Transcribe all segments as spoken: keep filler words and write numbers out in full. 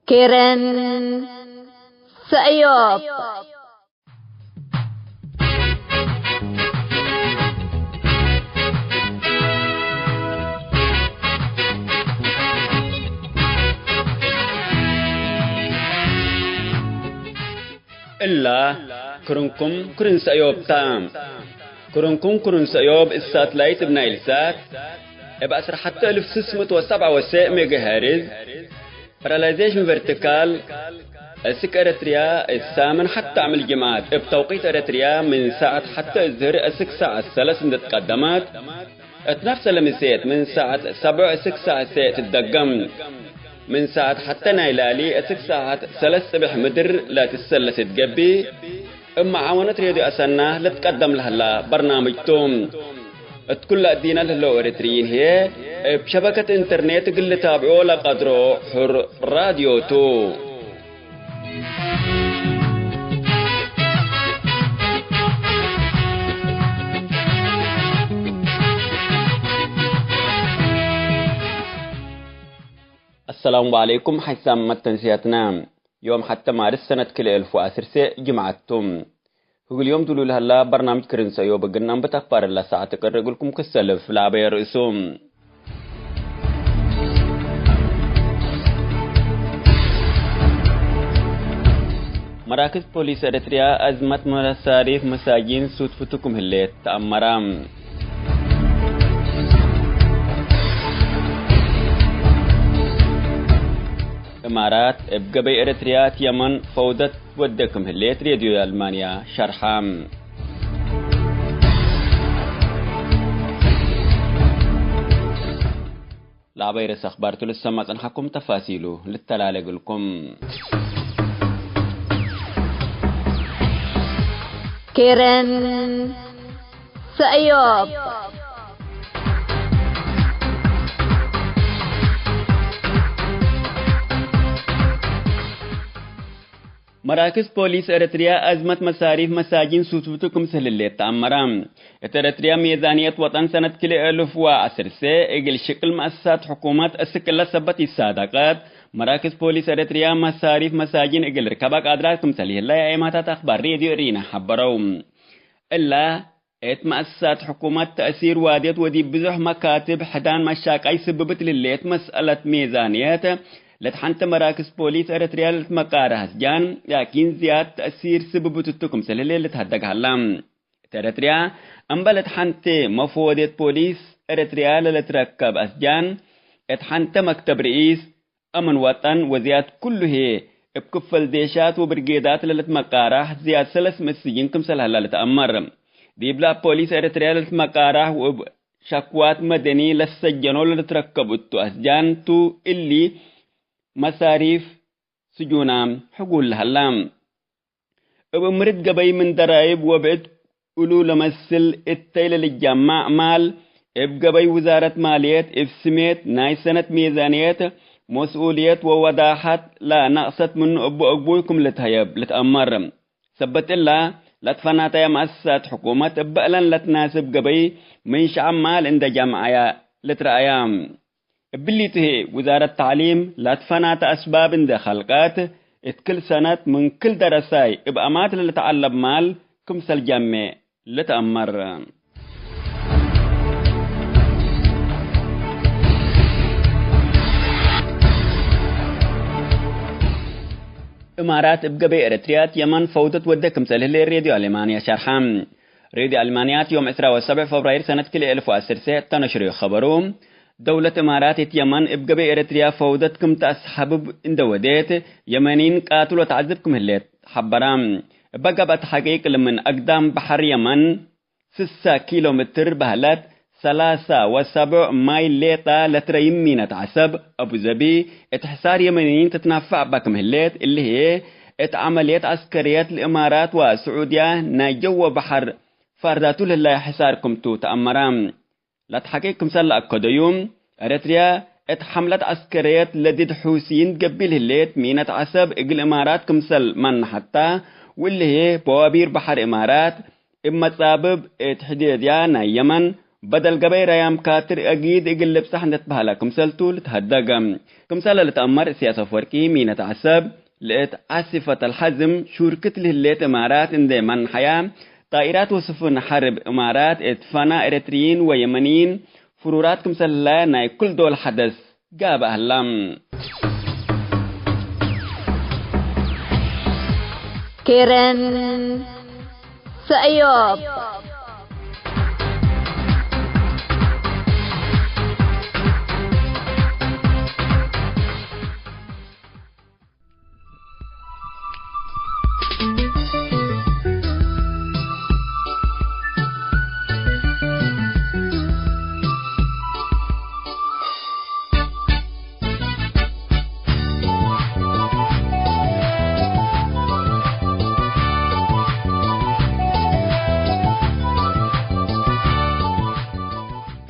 ኬረን ሰእዮብ። እላ ክርንኩም ክርን ሰእዮብ ታ። ክርንኩም ክርን ሰእዮብ እብ ሳትላይት እብ ናይል ሳት እብ ዐስር ሐተ እልፍ ስስ ምእት ወሰብዓ ወሰዕ ሜጋሄርዝ ፓራላይዜሽን ቨርቲካል እስክ ኤረትርያ እሳምን ሐተ አምል ጅምዓት እብ ተውቂት ኤረትርያ ምን ሳዐት ሐተ እዝህር እስክ ሳዐት ሰለስ እንዴ ትቀደመት፣ እት ነፍሰ ለምሴት ምን ሳዐት ሰብዕ እስክ ሳዐት ሴዕ ትትደገም። ምን ሳዐት ሐተ ናይ ላሊ እስክ ሳዐት ሰለስ ጽብሕ ምድር ለትሰለስ እት ገብእ፣ እብ መዓወነት ሬድዮ አሰና ልትቀደም ለህላ በርናምጅ ቱ። እት ኩለ እዲነ ለህለው ኤረትርይን ህዬ፣ እብ ሸበከት ኢንተርኔት እግል ልታብዖ ለቀድሮ ሑር ራድዮ ቱ። አሰላሙ ዐለይኩም። ሐይሳም መተንስያትና። ዮም ሐተ ማርስ ሰነት ክልኤ እልፍ ወዐስር ሴዕ ጅምዐት ቱ። ህግል ዮም ዱሉ ለህላ በርናምጅ ክርን ሰእዮብ እግል ነአንብት አክባር እለ ሳዐት እቅርብ እግልኩም ክሰልፍ ለአበየ ርእሱ። መራክዝ ፖሊስ ኤረትርያ አዝመት መሳሪፍ መሳጂን ሱትፍቱ ክም ህሌት ተአመረ። እማራት እብ ገበይ ኤረትርያ እት የመን ፈውደት ወደ ክም ህሌት ሬድዮ አልማንያ ሸርሐ። ለአበይ ርእስ አክባርቱ ልሰማ ጸንሐኩም ተፋሲሉ ልተላለ እግልኩም። ኬረን ሰእዮብ። መራክዝ ፖሊስ ኤረትርያ አዝመት መሳሪፍ መሳጂን ሱትፍቱ ክምሰል ህሌት ተአመረ። እት ኤረትርያ ሜዛንየት ወጠን ሰነት ክልኤ እልፍ ወዐስር ሴዕ እግል ሽቅል መአሰሳት ሕኩመት እስክ እለ ሰበት ኢሳደቀት፣ መራክዝ ፖሊስ ኤረትርያ መሳሪፍ መሳጂን እግል ርከባ ቃድራት ክምሰል ይህላ የአይማታት አክባር ሬድዮ እሪነ ሐበረው። እላ እት መአሰሳት ሕኩመት ተእሲር ዋድየት ወዲብ ብዙሕ መካትብ ሕዳን መሻቃይ ስብብት ልሌት መስአለት ሜዛንየት፣ ለትሐንተ መራክዝ ፖሊስ ኤረትርያ ለልትመቃረህ አስጃን፣ ላኪን ዝያድ ተእሲር ስብብት እቱ ክምሰል ህሌት ልትሀደግ ሀላ። እት ኤረትርያ፣ እምበል እት ሐንቴ መፈወዴት ፖሊስ ኤረትርያ ለልትረከብ አስጃን፣ እት ሐንተ መክተብ ርኢስ፣ አምን ወጠን ወዝያድ ኩሉ ህዬ፣ እብ ክፈል ዴሻት ወብርጌዳት ለልትመቃራህ ዝያድ ሰለስ ምእት ስጅን ክምሰል ሀላ ልትአመር። ዲብላ ፖሊስ ኤረትርያ ለልትመቃራህ ወእብ ሸክዋት መደኒ ለሰጀኖ ለልትረከብ እቱ አስጃን ቱ፣ እሊ መሳሪፍ ስጁናም ሕጉል ለሀላ። እብ እምርት ገበይ ምን ደራይብ ወብዕድ እሉ ለመስል እተይ ለልጃማዕ ማል፣ እብ ገበይ ውዛረት ማልየት እብ ስሜት ናይ ሰነት ሜዛንየት መስኡልየት ወወዳሐት ለነቅሰት ምኑ እቡ አግቡይ ክም ልትሀየብ ልትአመር። ሰበት እላ፣ ለትፈናተየ መአሰሳት ሕኩመት እበ እለን ለትናስብ ገበይ ምን ሸዐብ ማል እንደ ጀምዐየ ልትረአያ። እብሊቱ ህዬ፣ ውዛረት ተዕሊም ለትፈናተ አስባብ እንዴ ከልቀት፣ እት ክል ሰነት ምን ክል ደረሳይ እብ አማት ለልትዐለም ማል ክምሰል ጀሜ ልትአመር። እማራት እብ ገበይ ኤረትርያት የመን ፈውደት ወደ ክምሰል ህሌ ሬድዮ አሌማንያ ሸርሐ። ሬድዮ አልማንያት ዮም ዕስራ ወሰብዕ ፈብራይር ሰነት ክልኤ እልፍ ወዐስር ሴዕ ተነሽርዮ ኸበሩ፣ ደውለት እማራት እት የመን እብ ገበይ ኤረትርያ ፈውደት ክም ተአስሐብብ እንደ ወዴት፣ የመኒን ቃትል ወተዐዝብ ክም ህሌት ሐበራ። እበ ገብአት ሐቂቅ ለምን አግዳም በሐር የመን ስሳ ኪሎ ምትር በህለት፣ ሰላሳ ወሰብዕ ማይል ሌጣ ለትረይም ሚነት ዐሰብ አቡዘቢ፣ እት ሕሳር የመኒን ትትናፈዕ እበ ክም ህሌት፣ እሊ ህዬ እት ዐመልየት ዐስከርየት ለእማራት ወስዑድያ ናይ ጀወ በሐር ፋርዳቱ ለህላይ ሕሳር ክምቱ ተአመረ። ለትሐቂቅ ክምሰል ለአከደዩ፣ ኤረትርያ እት ሐምለት ዐስከርየት ለዲድ ሑስይን ትገቢል ህሌት፣ ሚነት ዐሰብ እግል እማራት ክምሰል መነሐታ፣ ወእሊ ህዬ በዋቢር በሐር እማራት እብ መጻብብ እት ሕዴድያ ናይ የመን በደል ገበይ ረያም ካትር አጊድ እግል ልብጻሕ እንዴ ትበሀለ ክምሰልቱ ልትሀደግ። ክምሰለ ልትአመር እስያስ አፈወርቂ፣ ሚነት ዐሰብ ለእት ዓሲፈት አልሐዝም ሹርክት ለህሌት እማራት እንዴ መንሐያ፣ ጣኢራት ወስፉን ሐርብ እማራት እት ፈና ኤረትርይን ወየመንይን ፍሩራት ክምሰለ ናይ ክል ዶል ሐደስ ጋብእ ሀላ። ኬረን ሰእዮብ።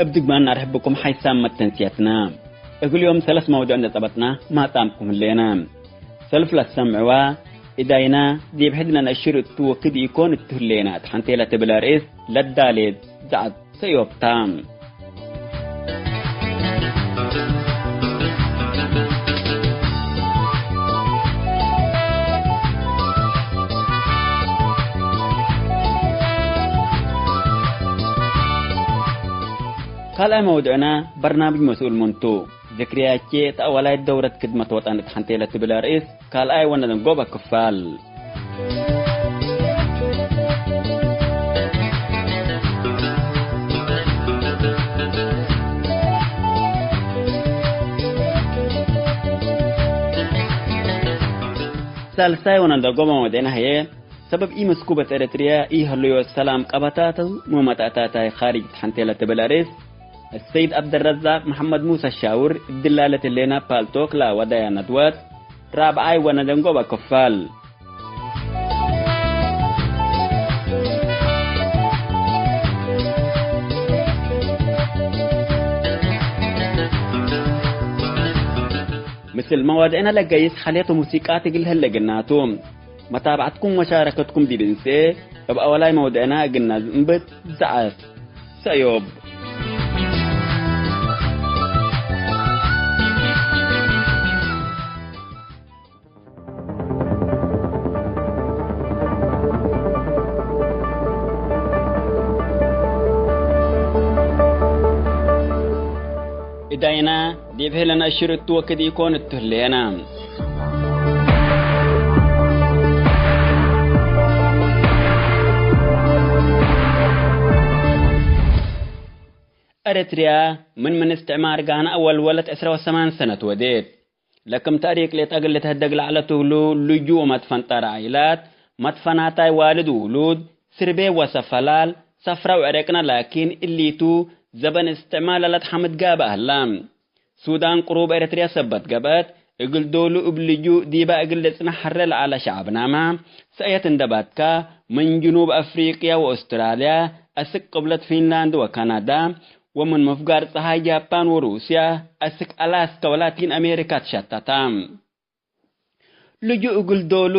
እብ ድግማን አርሕብኩም ሓይሳም መተንስያትና። እግል ዮም ሰለስ መውዱዕ እንዴ ጸበጥና ማጣምኩም ህሌና። ሰልፍ ለትሰምዕዋ፣ እዳይና ዲብ ሕድ ነነሽር እቱ ወክድ ኢኮን እቱ ህሌና እት ሐንቴ ለትብል አርእስ ለዳሌት ዘዐት ሰእዮብ ታ። ካልኣይ መውዱዕና በርናምጅ መስኡል ምንቱ። ዝክርያቼ እት አወላይት ደውረት ክድመት ወጠን እት ሐንቴ ለትብል አርእስ ካልኣይ ወነደንጎበ ክፋል። ሳልሳይ ወነደንጎበ መውዱዕና ህዬ፣ ሰበብ ኢመስኩበት ኤረትርያ ኢሀለዮ ሰላም ቀበታቱ ሙ መተአታታይ ካርጅ እት ሐንቴ ለትብል አርእስ፣ አሰይድ ዐብደረዛቅ መሐመድ ሙሰ ሻውር እድላለት ህሌና ፓልቶክ ለወደያ ነድወት ራብዓይ ወነደንጎበ ክፋል። ምስል መዋድዕነ ለገይስ ሐልየት ወሙሲቃት እግል ህለ ግናቱ። መታብዐትኩም ወሻረከትኩም ዲብ እንሴ፣ እብ አወላይ መውድዕና እግል ናዝም ብት ዘዐት ሰእዮብ። እዳይና ዲብ ህለ ነአሽር እቱ ወክድ ኢኮን እቱ ህሌነ። ኤረትርያ ምን ምን እስትዕማር ጋነ አወልወለት ዕስራ ወሰማን ሰነት ወዴት። ለክም ተእሪክ ሌጠ እግል ልትሀደግ ለዐለት እግሉ፣ ልጁእ ወመትፈንጠረ ዓኢላት፣ መትፈናታይ ዋልድ ውሉድ፣ ስርቤ ወሰፈላል፣ ሰፍራ ወዕሬቅነ ላኪን እሊቱ፣ ዘበን እስትዕማር ለለትሐምድ ጋብእ ሀላ። ሱዳን ቅሩብ ኤረትርያ ሰበት ገብአት፣ እግል ዶሉ እብ ልጁእ ዲባ እግል ልጽነሕ ሐሬ ለዐለ ሸዐብናመ፣ ሰእየት እንዴ ባትካ፣ ምን ጅኑብ አፍሪቅያ ወኦስትራልያ፣ አስክ ቅብለት ፊንላንድ ወካናዳ፣ ወምን ምፍጋር ጸሓይ ጃፓን ወሩስያ፣ አስክ አላስካ ወላቲን አሜሪካ ትሸተታ። ልጁእ እግል ዶሉ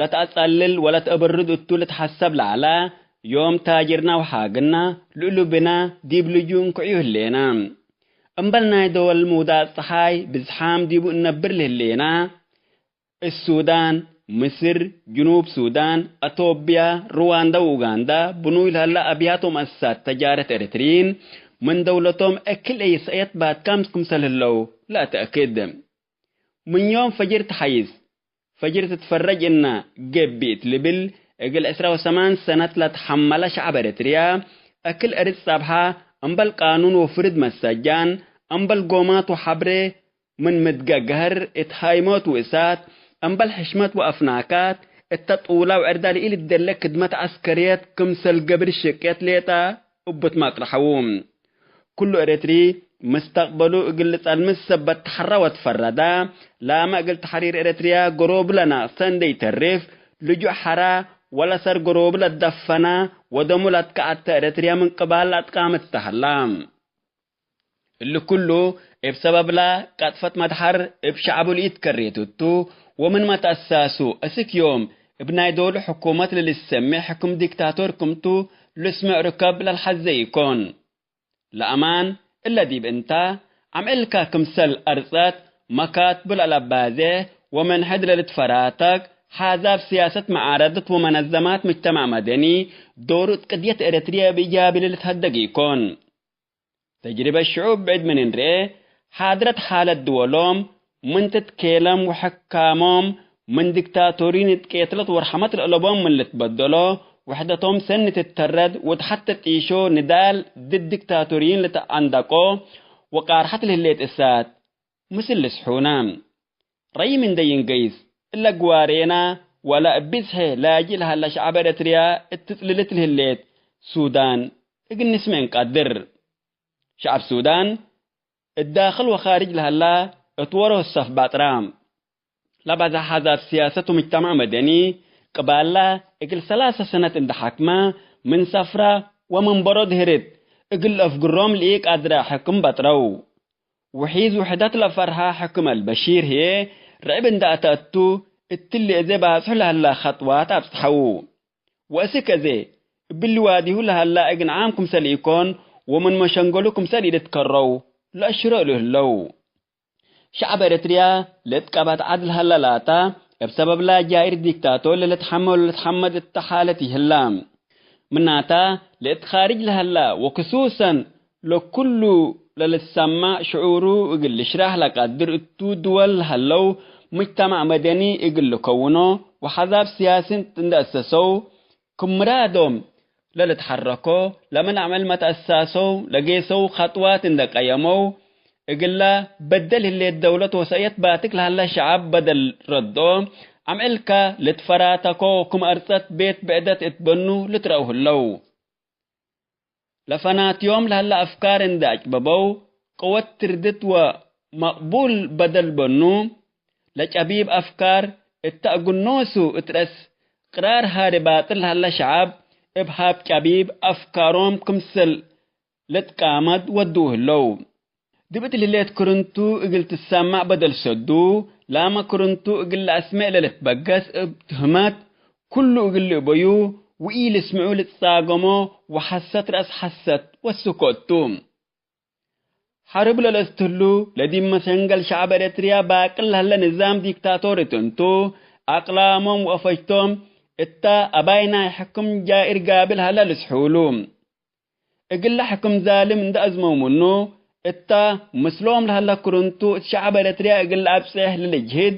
ለተአጸልል ወለተአበርድ እቱ ልትሐሰብ ለዐለ፣ ዮም ታጅርና ወሓግና ልእሉ ብና ዲብ ልጁእ እንክዕዩ ህሌና። እምበል ናይ ደወል ምውዳቅ ጸሓይ ብዝሓም ዲቡ እነብር ለህሌና፣ እሱዳን፣ ምስር፣ ጅኑብ ሱዳን፣ አቶብያ፣ ሩዋንዳ ወኡጋንዳ ብኑይ ለሀለ አብያት ወመአሰሳት ተጃረት ኤረትርይን ምን ደውለቶም እክል እይ ሰእየት ባትካም ክምሰል ህለው ለአተአክድ። ምን ዮም ፈጅር ተሐይስ፣ ፈጅር ትትፈረጅ እና ገብእ እት ልብል፣ እግል ዕስራ ወሰማን ሰነት ለትሐመለ ሸዐብ ኤረትርያ፣ እክል እርድ ጸብሐ፣ እምበል ቃኑን ወፍርድ መሰጃን፣ እምበል ጎማት ወሐብሬ ምን ምድገ ገሀር እት ሃይሞት ወእሳት፣ እምበል ሕሽመት ወአፍናካት፣ እተ ጡላ ወዕርዳ ለኢልደለ ክድመት ዐስከርየት ክምሰል ገብር ሽቅየት ሌጠ እቡ ትማቅረሐዉ። ኩሉ ኤረትሪ፣ ምስተቅበሉ እግል ልጸልምት ሰበት ተሐራ ወትፈረዳ፣ ላመ እግል ተሕሪር ኤረትርያ ገሮቡ ለናቅሰ እንዴ ኢተርፍ፣ ልጁእ ሐራ ወለሰር ገሮቡ ለትደፈና ወደሙ ለትከዐተ ኤረትርያ ምን ቅባል ለአትቃምት ተሀላ። እሊ ኩሉ እብ ሰበብላ ቀጥፈት መድሐር እብ ሸዐቡ ለኢትከሬት እቱ፣ ወምንመ ተአሳሱ እስክ ዮም እብ ናይ ዶሉ ሕኩመት ለልሰሜዕ ሕክም ዲክታቶር ክምቱ ልስሜዕ ርከብ ለልሐዜ ኢኮን። ለአማን እለ ዲብ እንተ፣ አምዕልከ ክምሰል አርጸት መካትቡ ለአለባዜ ወመንሐድ ለልትፈራተክ ሓዛብ ስያሰት መዓረደት ወመነዘማት ምጅተማዕ መደኒ፣ ዶሩ እት ቅድየት ኤረትርየ እብ ኢጃቢ ለልትሀደግ ኢኮን። ተጅሪበት ሽዑብ ብዕድ ምን እንርኤ፣ ሓድረት ሓለት ድወሎም ምን ትትኬለም ወሕካሞም ምን ዲክታቶሪን እት ቄትለት ወርሐመት ለአለቦም ምን ልትበደሎ፣ ውሕደቶም ሰኒ ትተረድ ወተሐተ ጢሾ ንዳል ድድ ዲክታቶሪን ልትአንደቆ ወቃርሐት ለህሌት እሳት ምስል ልስሑነ። ረይም እንዴ ይንገይስ፣ እለ ግዋሬና ወለ እብ ብዝሐ ላጅእ ለሀለ ሸዐብ ኤረትርያ እት ትጽልልት ለህሌት ሱዳን እግል ንስሜ እንቀድር። ሸዐብ ሱዳን፣ እት ዳክል ወካርጅ ለሀላ እት ዎሮ ሰፍ ባጥራ፣ ለበዝሐ ሐዛብ ስያሰት ወምጅተማዕ መደኒ፣ ቅባላ እግል ሰላሰ ሰነት እንዴ ሐክመ፣ ምን ሰፍራ ወምን በሮ ድህርት እግል ለአፍግሮም ለኢቀድረ ሕክም በጥረው። ውሒዝ ውሕደት ለፈርሀ ሕክም አልበሺር ህዬ፣ ርዕብ እንዴ አተ እቱ፣ እትሊ እዜ ባጽሑ ለሀላ ኸጥዋት አብጽሐው። ወእስክ እዜ፣ እብሊ ዋዲሁ ለሀላ እግንዓም ክምሰል ኢኮን ወምን መሸንገሉ ክምሰል ኢልትከረው ለአሽሮ እሉ ህለው። ሸዐብ ኤረትርያ ለእት ቀበት ዐድ ለሀላ ላታ፣ እብ ሰበብላ ጃኢር ዲክታቶር ለልትሐመ ወለልትሐመድ እተ ሓለት ይህላ። ምናታ፣ ለእት ካርጅ ለሀላ ወክሱሰን ለኩሉ ለልትሰማዕ ሽዑሩ እግል ልሽራሕ ለቀድር እቱ ድወል ለሀለው፣ ምጅተማዕ መደኒ እግል ልከውኖ ወሐዛብ ስያሲ እንዴ አሰሰው፣ ክም ምራዶም ለልትሐረኮ፣ ለምን አምዕል መትአሳሰው ለጌሰው ኸጥዋት እንዴ ቀየመው፣ እግላ በደል ህሌት ደውለት ወሰእየት ባትክ ለሀለ ሸዐብ በደል ረድኦ፣ አምዕልከ ልትፈራተኮ ወክም አርጸት ቤት ብዕደት እት በኑ ልትረአው ህለው። ለፈናትዮም ለሀለ አፍካር እንዴ አጭበበው፣ ቅወት ትርድት ወመቅቡል በደል በኑ፣ ለጨቢብ አፍካር እተ እግል ኖሱ እት ረአስ ቅራር ሀሬ ባጥር ለሀለ ሸዐብ፣ እብ ሀብ ጨቢብ አፍካሮም ክምሰል ልትቃመድ ወድው ህለው። ዲብ እት ልሌት ክርንቱ እግል ትሰማዕ በደል ሰዱ፣ ላመ ክርንቱ እግል ለአስሜዕ ለልትበገስ እብ ትህመት፣ ኩሉ እግል ልእበዩ ወኢልስምዑ ልትጻገሞ ወሐሰት ረአስ ሐሰት ወስኮ እቱ። ሐርብ ለለአስትህሉ፣ ለዲብ መሸንገል ሸዐብ ኤረትርያ ባቅል ለሀለ ንዛም ዲክታቶር እት እንቱ፣ አቅላሞም ወአፈጅቶም እተ አባይ ናይ ሕክም ጃኢር ጋብል ሀለ ልስሑሉ። እግለ ሕክም ዛልም እንዴ አዝመው ምኑ፣ እተ ምስሎም ለሀለ ክርንቱ እት ሸዐብ ኤረትርያ እግል ለአብጽሕ ለልጅህድ፣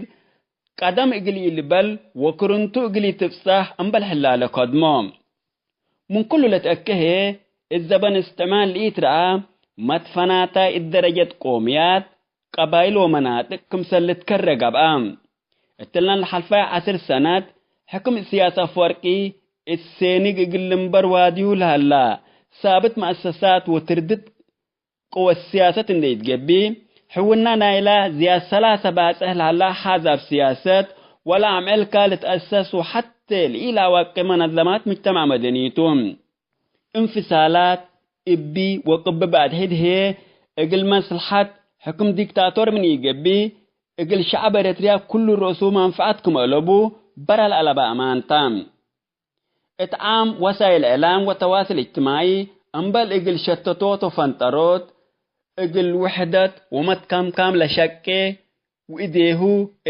ቀደም እግል ኢልበል ወክርንቱ እግል ኢትብጸሕ እምበል ሕላለ ከድሞ። ምን ኩሉ ለትአኬ ህዬ፣ እት ዘበን እስትዕማር ለኢትረአ መትፈናታይ እት ደረጀት ቆምያት፣ ቀባይል ወመናጥቅ ክምሰል ልትከረ ገብአ። እትለን ለሐልፋይ ዐስር ሰነት፣ ሕክም እስያስ አፍወርቂ እት ሴኒግ እግል ልንበር ዋድዩ ለሀላ ሳብት መአሰሳት ወትርድት ቅወት ስያሰት እንዴ ኢትገብእ፣ ሕውና ናይላ ዝያድ ሰላሰ ባጽሕ ለሀላ ሓዛብ ስያሰት ወለአምዕልካ ልትአሰስ ወሐቴ ለኢለአዋቄ መነዘማት ምጅተማዕ መደኒ ቱ። እንፍሳላት እቢ ወቅብ ባድሒድ ህዬ እግል መስለሐት ሕክም ዲክታቶር ምን ኢገብእ፣ እግል ሸዐብ ኤረትርያ ኩሉ ርእሱ መንፈዐት ክም አለቡ በረ ለአለበ አማን ተ። እት ዓም ወሳይል እዕላም ወተዋስል እጅትማዒ እምበል እግል ሸተቶት ወፈንጠሮት፣ እግል ውሕደት ወመትካምካም ለሸቄ ወእዴሁ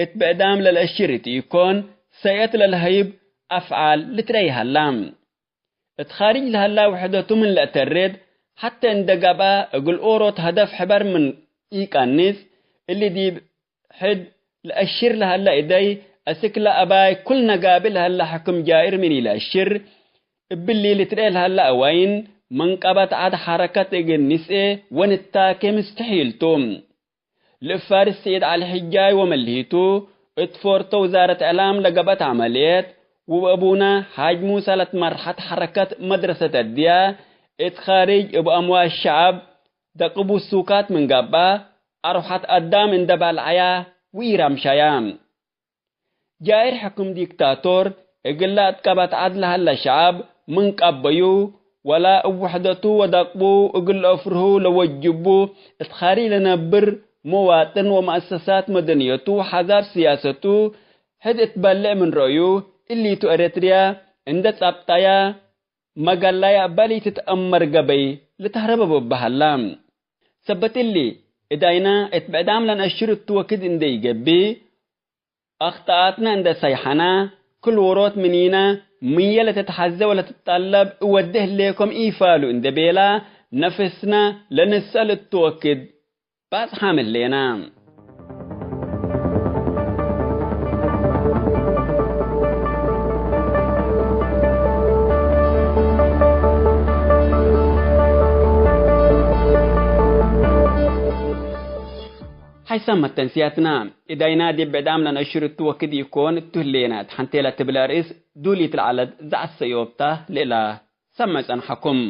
እት ብዕዳም ለለአሽር እት ኢኮን፣ ሰእየት ለለሀይብ አፍዓል ልትረኢ ሀላ። እት ካርጅ ለሀላ ውሕደቱ ምን ለአተርድ፣ ሐቴ እንዴ ገብአ እግል ኦሮት ሀደፍ ሕበር ምን ኢቀንስ፣ እሊ ዲብ ሕድ ለአሽር ለሀለ እደይ፣ አስክ ለአባይ ኩልነ ጋብል ለሀለ ሕክም ጃኢር ምን ኢለአሽር፣ እብሊ ልትርኤ ለሀለ አዋይን መንቀበት ዐድ ሐረከት እግል ንስኤ ወንታኬ ምስተሒል ቱ። ለእፋርስ ስዒድ ዐሊ ሕጃይ ወመልሂቱ፣ እት ፎርቶ ውዛረት እዕላም ለገብአት ዐመልየት፣ ወእብ አቡነ ሓጅ ሙሰ ለትመርሐት ሐረከት መድረሰት አድያ፣ እት ካርጅ እብ አምዋል ሸዐብ ደቅቡ ሱካት ምን ገብአ፣ አርወሐት አዳም እንዴ ባልዐያ ወኢረምሸያ። ጃኢር ሕክም ዲክታቶር እግል ለአትቀበት ዐድ ለሀለ ሸዐብ ምን ቀበዩ፣ ወላ እብ ውሕደቱ ወደቅቡ እግል ለአፍርሁ ለወጅቡ፣ እት ካርጅ ለነብር መዋጥን ወመአሰሳት መደንየቱ ወሐዛብ ስያሰቱ ሕድ እት በልዕ ምን ረአዩ፣ እሊቱ ኤረትርያ እንዴ ጸብጠያ፣ መገለያ እበ ለኢትትአመር ገበይ ልትሀረበቦ እበ ሀላ። ሰበት እሊ፣ እዳይና እት ብዕዳም ለነአሽር እቱ ወክድ እንዴ ኢገብእ፣ አክጠኣትነ እንዴ ሰይሐነ፣ ክል ዎሮት ምኒነ ምየ ለትትሐዜ ወለትጠለብ እወዴ ህሌኮም ኢፋሉ እንዴ ቤላ፣ ነፍስነ ለንሰአል እቱ ወክድ ባጽሓም ህሌነ። ሐይሳም መተንስያትና፣ እዳይና ዲብ ብዕዳም ለነአሽር እቱ ወክድ ኢኮን እቱ ህሌነ፣ እት ሐንቴ ለትብል አርእስ ዱሊት ለዐለት ዘዐት ሰዮብታ ለእላ ሰምዕ ጸንሐኩም።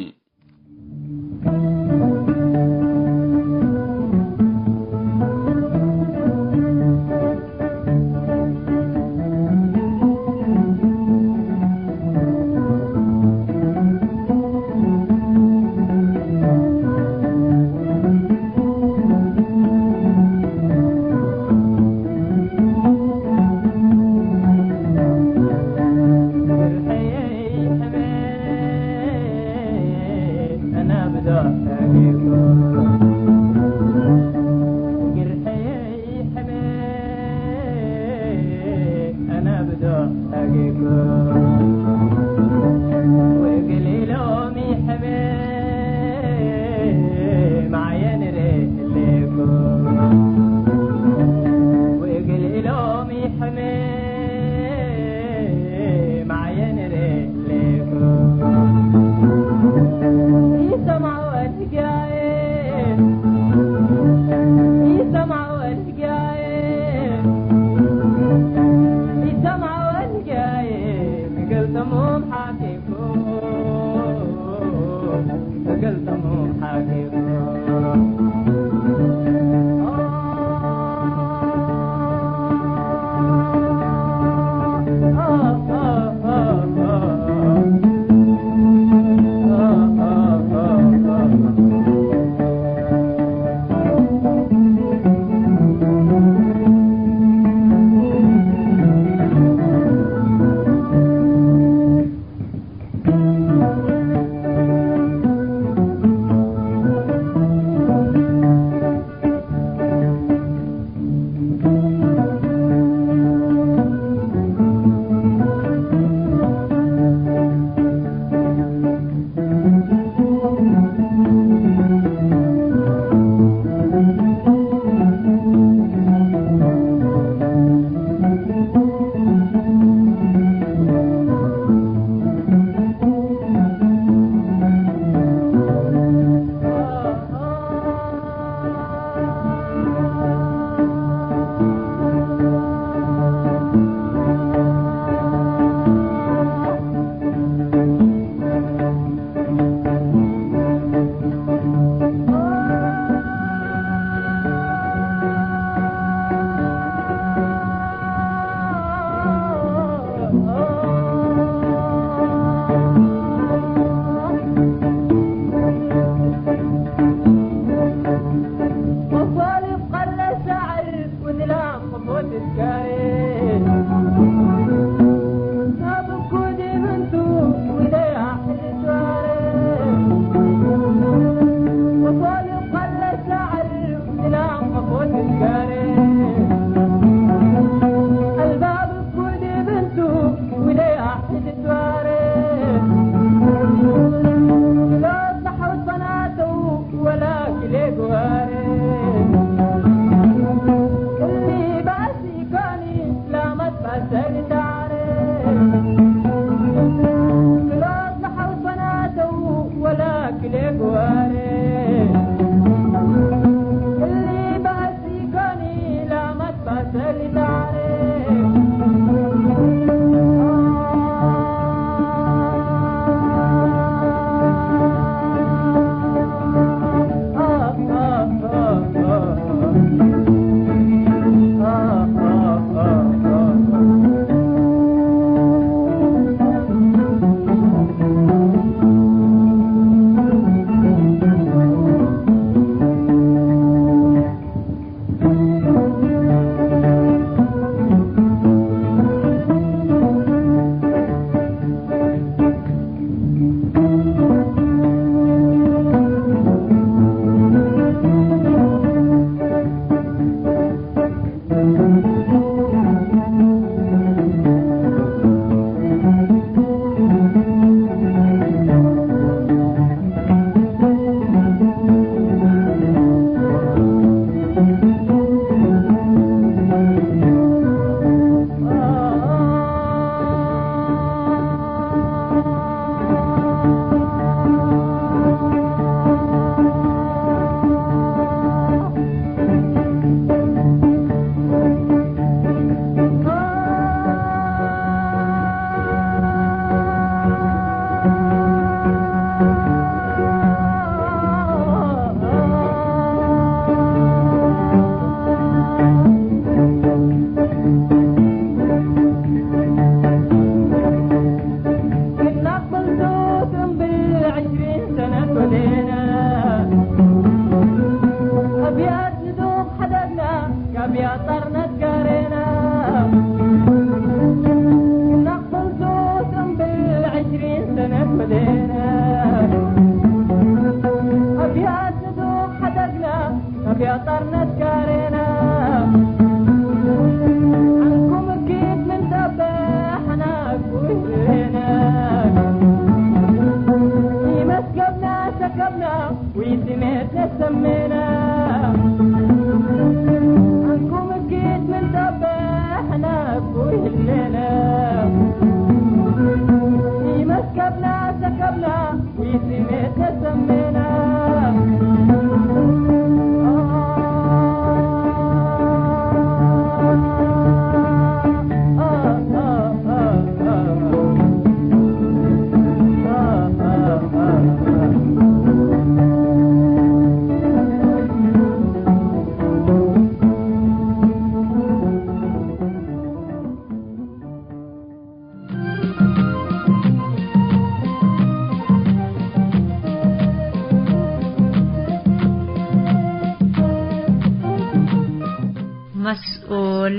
መስኡል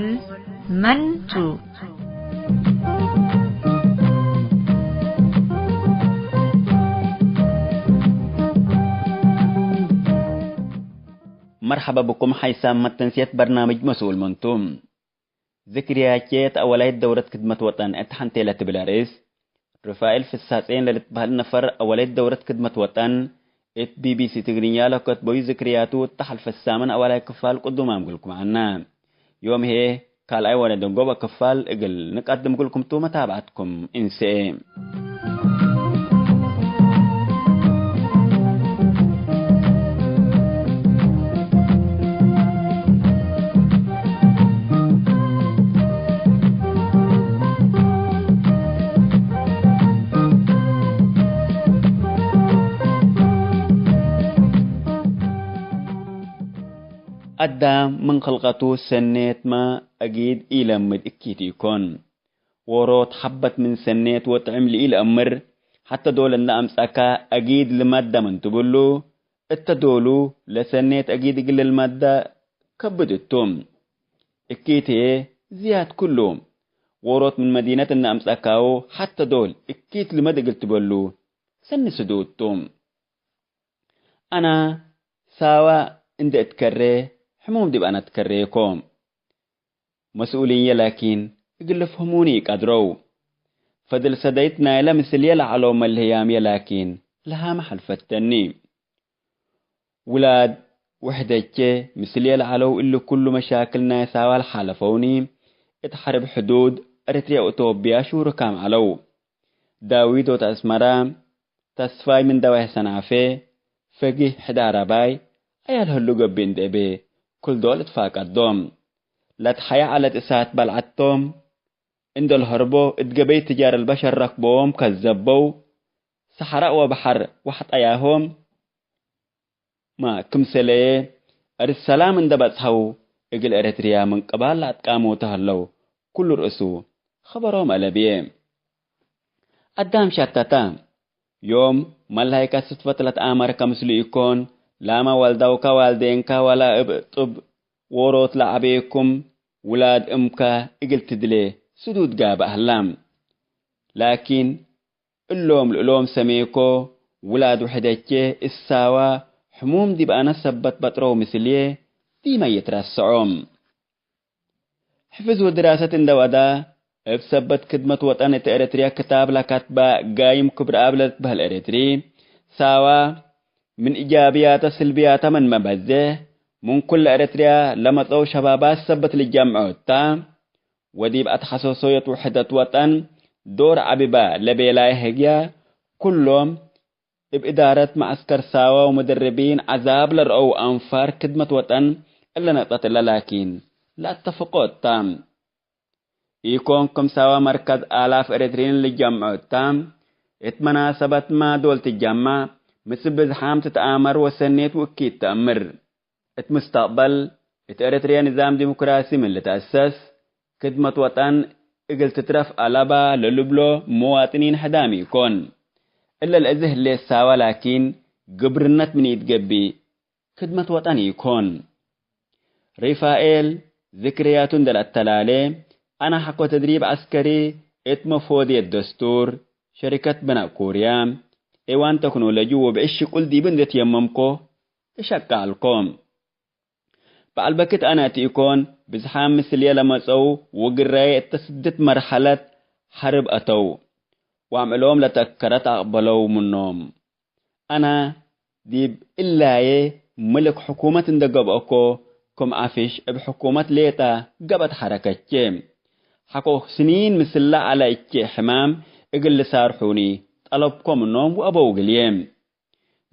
መን ቱ? መርሐበ ብኩም ሐይሳም መተንስየት በርናምጅ መስኡል መን ቱ። ዝክርያቼ እት አወላይት ደውረት ክድመት ወጠን እት ሐንቴ ለትብል አርእስ፣ ሩፋኤል ፍሳጼን ለልትበህል ነፈር አወላይት ደውረት ክድመት ወጠን እት ቢ ቢ ሲ ትግርኛ ለከትበዩ ዝክርያቱ እት ሐልፈ ሳምን አወላይ ክፋል ቅዱም አምግልኩም ዐና። ዮም ህዬ ካልኣይ ወለደንጎበ ክፋል እግል ንቀድም ግልኩም ቱ መታብዐትኩም እንሰኤ። አዳም ምን ክልቀቱ ሰኔትመ አጊድ ኢለምድ እኪት ኢኮን። ዎሮት ሐበት ምን ሰኔት ወጥዕም ለኢለአምር፣ ሐተ ዶል እንደ አምጸካ አጊድ ልመደ ምን ትብሉ፣ እተ ዶሉ ለሰኔት አጊድ እግል ልልመደ ከብድ እቱ። እኪት ህዬ ዝያድ ክሉ፣ ዎሮት ምን መዲነት እንደ አምጸካሁ ሐተ ዶል እኪት ልመድ እግል ትበሉ ሰኒ ስዱድ ቱ። አና ሳዋ እንደ እትከሬ፣ ሕሙም ዲብ አነ ትከሬኮ። መስኡልዬ ላኪን እግል ልፍህሙኒ ኢቀድረው። ፈድል ሰደይት ናይለ ምስልዬ ለዐለው መልህያምዬ ላኪን ለሃመ ሐልፈተኒ። ውላድ ውሕደቼ ምስልዬ ለዐለው እሊ ኩሉ መሻክል ናይ ሳዋ ለሓለፈውኒ፣ እት ሐርብ ሕዱድ ኤረትርያ ወኢትዮጵያ ሹሩካም ዐለው። ዳዊት ወተአስመራ፣ ተስፋይ ምን ደዋይሕ ሰንዓፌ፣ ፈጊህ ሕዳር አባይ፣ አያል ህሉ ገብእ እንዴ እቤ፣ ክል ዶል እትፋቀዶም። ለትሐየ ዐለት እሳት በልዐቶም፣ እንዴ ለሀርቦ እት ገበይ ትጃር አልበሸር ረክቦም ከዘበው፣ ሰሐራእ ወበሐር ወሐጠያሆም፣ ማ ክምሰለየ እርስ ሰላም እንደ በጽሐው፣ እግል ኤረትርያ ምን ቅባል ለአትቃሙ ተህለው፣ ኩሉ ርእሱ ኸበሮም አለብየ። አዳም ሸተተ። ዮም መላይከ ስድፈት ለትአመርከ ምስሉ ኢኮን፣ ላመ ወልደውከ ዋልዴንከ ወላ እብ ጥብ ዎሮት ለዐቤኩም ውላድ እምከ እግል ትድሌ ስዱድ ጋብእ ህላ። ላኪን፣ እሎም ልእሎም ሰሜኮ፣ ውላድ ውሕደቼ እሳዋ፣ ሕሙም ዲብ አነ ሰበት በጥረው ምስልዬ፣ ዲመ ይትረሰዖም። ሕፍዝ ወድራሰት እንደ ወዳ፣ እብ ሰበት ክድመት ወጠን እት ኤረትርያ ክታብ ለከትበ ጋይም ክብረአብ ለልትበህል ኤረትሪ፣ ሳዋ፣ ምን እጃብያተ ስልብያተ ምንመ በዜሕ፣ ምን ኩለ ኤረትርያ ለመጸው ሸባባት ሰበት ልጀምዖ እታ፣ ወዲብ አትሐሰሶየት ውሕደት ወጠን ዶር ዐቢ በ ለቤላይ ህግየ፣ ኩሎም እብ እዳረት መዐስከር ሳዋ ወመደርቢን ዐዛብ ለረአው አንፋር ክድመት ወጠን እለ ነቅጠት እለ ላኪን ለአተፍቆ እታ። ኢኮን ክም ሳዋ መርከዝ አላፍ ኤረትርዪን ልጀምዖ እታ። እት መናሰበትመ ዶል ትጀመዕ፣ ምስል ብዝሓም ትትአመር ወሰኔት ውእኪት ተአምር። እት ሙስተቅበል፣ እት ኤረትርየ ንዛም ዲሞክራሲ ምን ልትአሰስ፣ ክድመት ወጠን እግል ትትረፍ አለበ ለልብሎ ሙዋጥኒን ሕዳም ኢኮን። እለ ለእዚ ህሌት ሳወ ላኪን፣ ግብርነት ምን ኢትገብእ፣ ክድመት ወጠን ኢኮን። ሪፋኤል ዝክርያቱ እንዴ ለአተላሌ፣ አነ ሐቆ ተድሪብ ዐስከሪ እት መፎድየት ደስቱር፣ ሸሪከት ብናእ ኩርያ፣ ኤዋን ተክኖሎጂ ወብዕሽ ሽቁል ዲብ እንዴ ትየመምኮ እሸቃልኮ። በዐል በክት አነ እት ኢኮን፣ ብዝሓም ምስልዬ ለመጸው ወግራዬ እተ ስድት መርሐለት ሐርብ አተው፣ ወአምዕሎም ለተአከረት አቅበለው ምኖም። አነ ዲብ እላዬ ምልክ ሕኩመት እንዴ ገብአኮ፣ ክም ዐፍሽ እብ ሕኩመት ሌጠ ገብአት ሐረከቼ። ሐቆ ስኒን ምስለ ዐለ እቼ ሕማም እግል ልሳርሑኒ ጠለብኮ ምኖም ወአበው እግልዬ።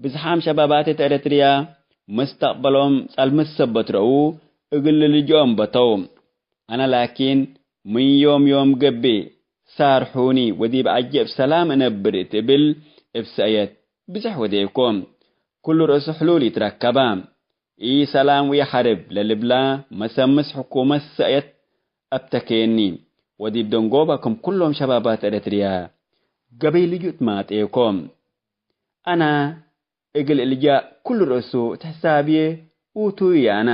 ብዝሓም ሸባባት እት ኤረትርያ መስተቅበሎም ጸልምት ሰበት ረኡ እግል ልልጅኦም በተው። አነ ላኪን ምን ዮም ዮም ገብእ ሳርሑኒ ወዲብ ዐጀ እብ ሰላም እነብር እት እብል እብ ሰእየት ብዝሕ ወዴኮ። ኩሉ ርእሱ ሕሉል ኢትረከባ። ኢሰላም ወኢሐርብ ለልብላ መሰምስ ሕኩመት ሰእየት አብተኬኒ። ወዲብ ደንጎባ ክም ኩሎም ሸባባት ኤረትርያ ገበይ ልጁእ ትማጤኮ። አና እግል እልጃእ ኩሉ ርእሱ እት ሕሳብዬ ውቱዩ አነ።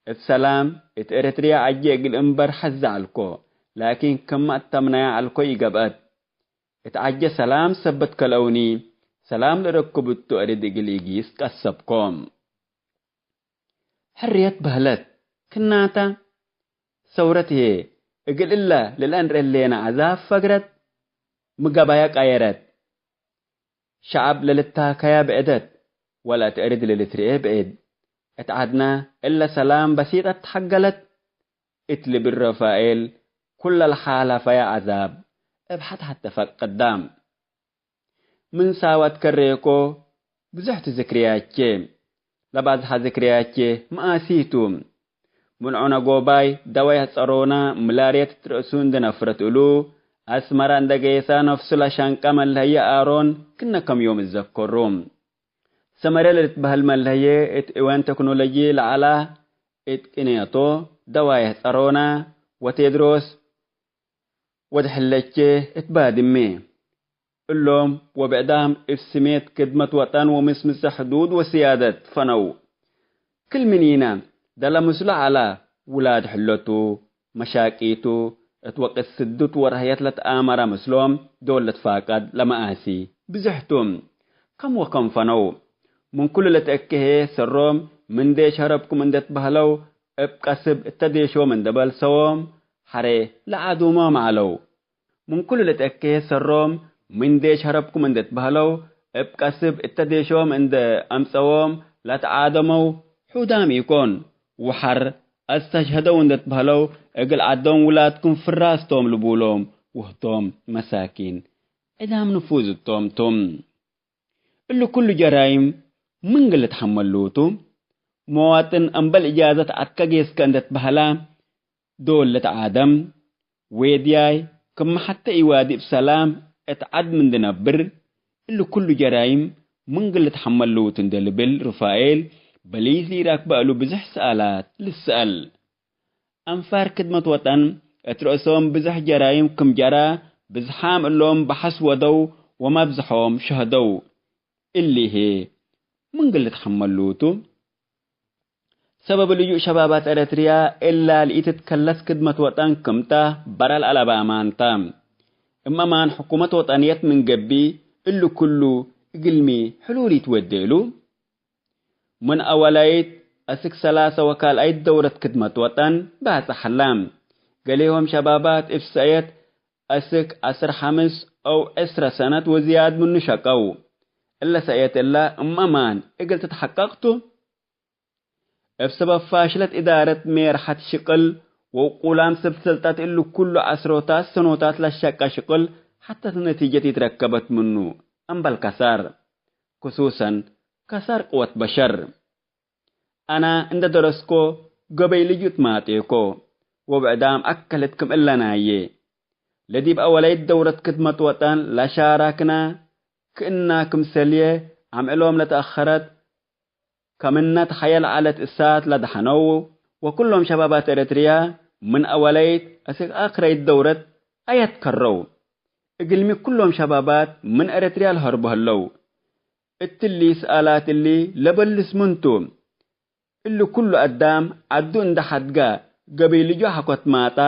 እት ሰላም እት ኤረትርያ ዐጄ እግል እንበር ሐዜ ዐልኮ፣ ላኪን ክመ እተምነያ ዐልኮ ኢገብአት። እት ዐጄ ሰላም ሰበት ከልአውኒ፣ ሰላም ለረክብ እቱ አርድ እግል ኢጊስ ቀሰብኮ። ሕርየት በህለት ክናተ፣ ሰውረት ህዬ እግል እለ ለልአንርኤ ህሌነ ዐዛብ ፈግረት፣ ሚ ገበያ ቀየረት። ሸዐብ ለልታከያ ብዕደት፣ ወለእት እርድ ለልትርኤ ብዕድ። እት ዐድነ እለ ሰላም በሲጠት ተሐገለት እት ልብል ረፋኤል፣ ኩለ ለሓለፈየ ዐዛብ እብ ሐት ሐቴ ፈቅዳ። ምን ሳወት ከሬኮ ብዞሕ ቱ ዝክርያቼ። ለባዝሐ ዝክርያቼ መኣሲ ቱ። ምን ዖነ ጎባይ ደዋይ ጸሮና ምላርየት እት ርእሱ እንዴ ነፍረት እሉ፣ አስመረ እንዴ ገይሰ ነፍሱ ለሸንቀ መለህየ አሮን ክነ ከም ዮም እዘከሩ። ሰመረ ለልትበህል መለህየ እት እዋን ቴክኖሎጂ ለዐላ እት ቅኔቶ ደዋይ ጸሮና ወቴድሮስ ወድ ሕለቼ እት ባድሜ። እሎም ወብዕዳም እብ ስሜት ክድመት ወጠን ወምስምሰ ሕዱድ ወስያደት ፈነው። ክል ምኒነ ደለ ምስሉ ዐለ፣ ውላድ ሕለቱ፣ መሻቂቱ፣ እት ወቅት ስዱት ወረህየት ለትአመረ ምስሎም ዶል ልትፋቀድ ለመኣሲ ብዝሕ ቱ። ከም ወከም ፈነው። ምን ኩሉ ለትአከሄ ሰሮም ምን ዴሽ ሀረብኩም እንዴ ትበህለው እብ ቀስብ እተ ዴሾም እንዴ በልሰዎም ሐሬ ለዓዱሞም ዐለው። ምን ኩሉ ለትአከሄ ሰሮም ምን ዴሽ ሀረብኩም እንዴ ትበህለው እብ ቀስብ እተ ዴሾም እንዴ አምጸዎም ለትዓደመው ሑዳም ኢኮን። ወሐር አስተሽሀደው እንዴ ትበህለው እግል ዐዶም ውላድኩም ፍራስ ቶም ልቡሎም ወህቶም መሳኪን ዕዳም ንፉዝ እቶም ቶም። እሊ ኩሉ ጀራይም ምን እግል ልትሐመሉ ቱ? መዋጥን እምበል እጃዘት ዐድከ ጌስከ እንዴ ትበህላ ዶል ልትዓደም፣ ዌድያይ ክመ ሐቴ ኢዋዲ እብ ሰላም እት ዐድ ምን ልነብር፣ እሊ ኩሉ ጀራይም ምን እግል ልትሐመሉ ቱ እንዴ ልብል ሩፋኤል በሊስ ለኢረክበ እሉ ብዝሕ ሰኣላት ልትሰአል። አንፋር ክድመት ወጠን እት ርእሶም ብዝሕ ጀራይም ክም ጀራ፣ ብዝሓም እሎም በሐስ ወደው ወመብዝሖም ሸህደው። እሊ ህዬ ምን እግል ልትሐመሉ ቱ? ሰበብ ልጁእ ሸባባት ኤረትርያ እላ ለኢትትከለስ ክድመት ወጠን ክምታ በረ ለአለባማንታ። እም አማን ሕኩመት ወጠንየት ምን ገብእ እሊ ኩሉ እግልሚ ሕሉል ኢትወዴ እሉ? ምን አወላይት አስክ ሰላሰ ወካልኣይት ደውረት ክድመት ወጠን ባጽሕ ሀላ። ገሌሆም ሸባባት እብ ሰእየት አስክ ዐስር ሐምስ አው ዕስረ ሰነት ወዝያድ ምኑ ሸቀው። እለ ሰእየት እለ እም አማን እግል ትትሐቀቅ ቱ? እብ ሰበብ ፋሽለት እዳረት ሜርሐት ሽቅል ወውቁላም ሰብ ሰልጠት እሊ ኩሉ ዐስሮታት ሰኖታት ለሸቀ ሽቅል ሐተ ነቲጀት ኢትረከበት ምኑ እምበል ከሳር፣ ክሱሰን ከሳር ቅወት በሸር። አነ እንደ ደረስኮ ገበይ ልጁእ ትማጤኮ ወብዕዳም አከለት ክም እለ ናዬ። ለዲብ አወላይት ደውረት ክድመት ወጠን ለሻራክነ ክእና ክምሰልዬ አምዕሎም ለተአኸረት ከምነት ሐየል ዐለት እሳት ለደሐነው ወኩሎም ሸባባት ኤረትርያ ምን አወላይት እስክ አክረይት ደውረት አየት ከረው። እግልሚ ኩሎም ሸባባት ምን ኤረትርያ ለሀርቡ ህለው። እትሊ ሰኣላት እሊ ለበልስ ምን ቱ? እሊ ኩሉ አዳም ዐዱ እንደ ሐድጋ ገበይ ልጁእ ሐኮ ትማጣ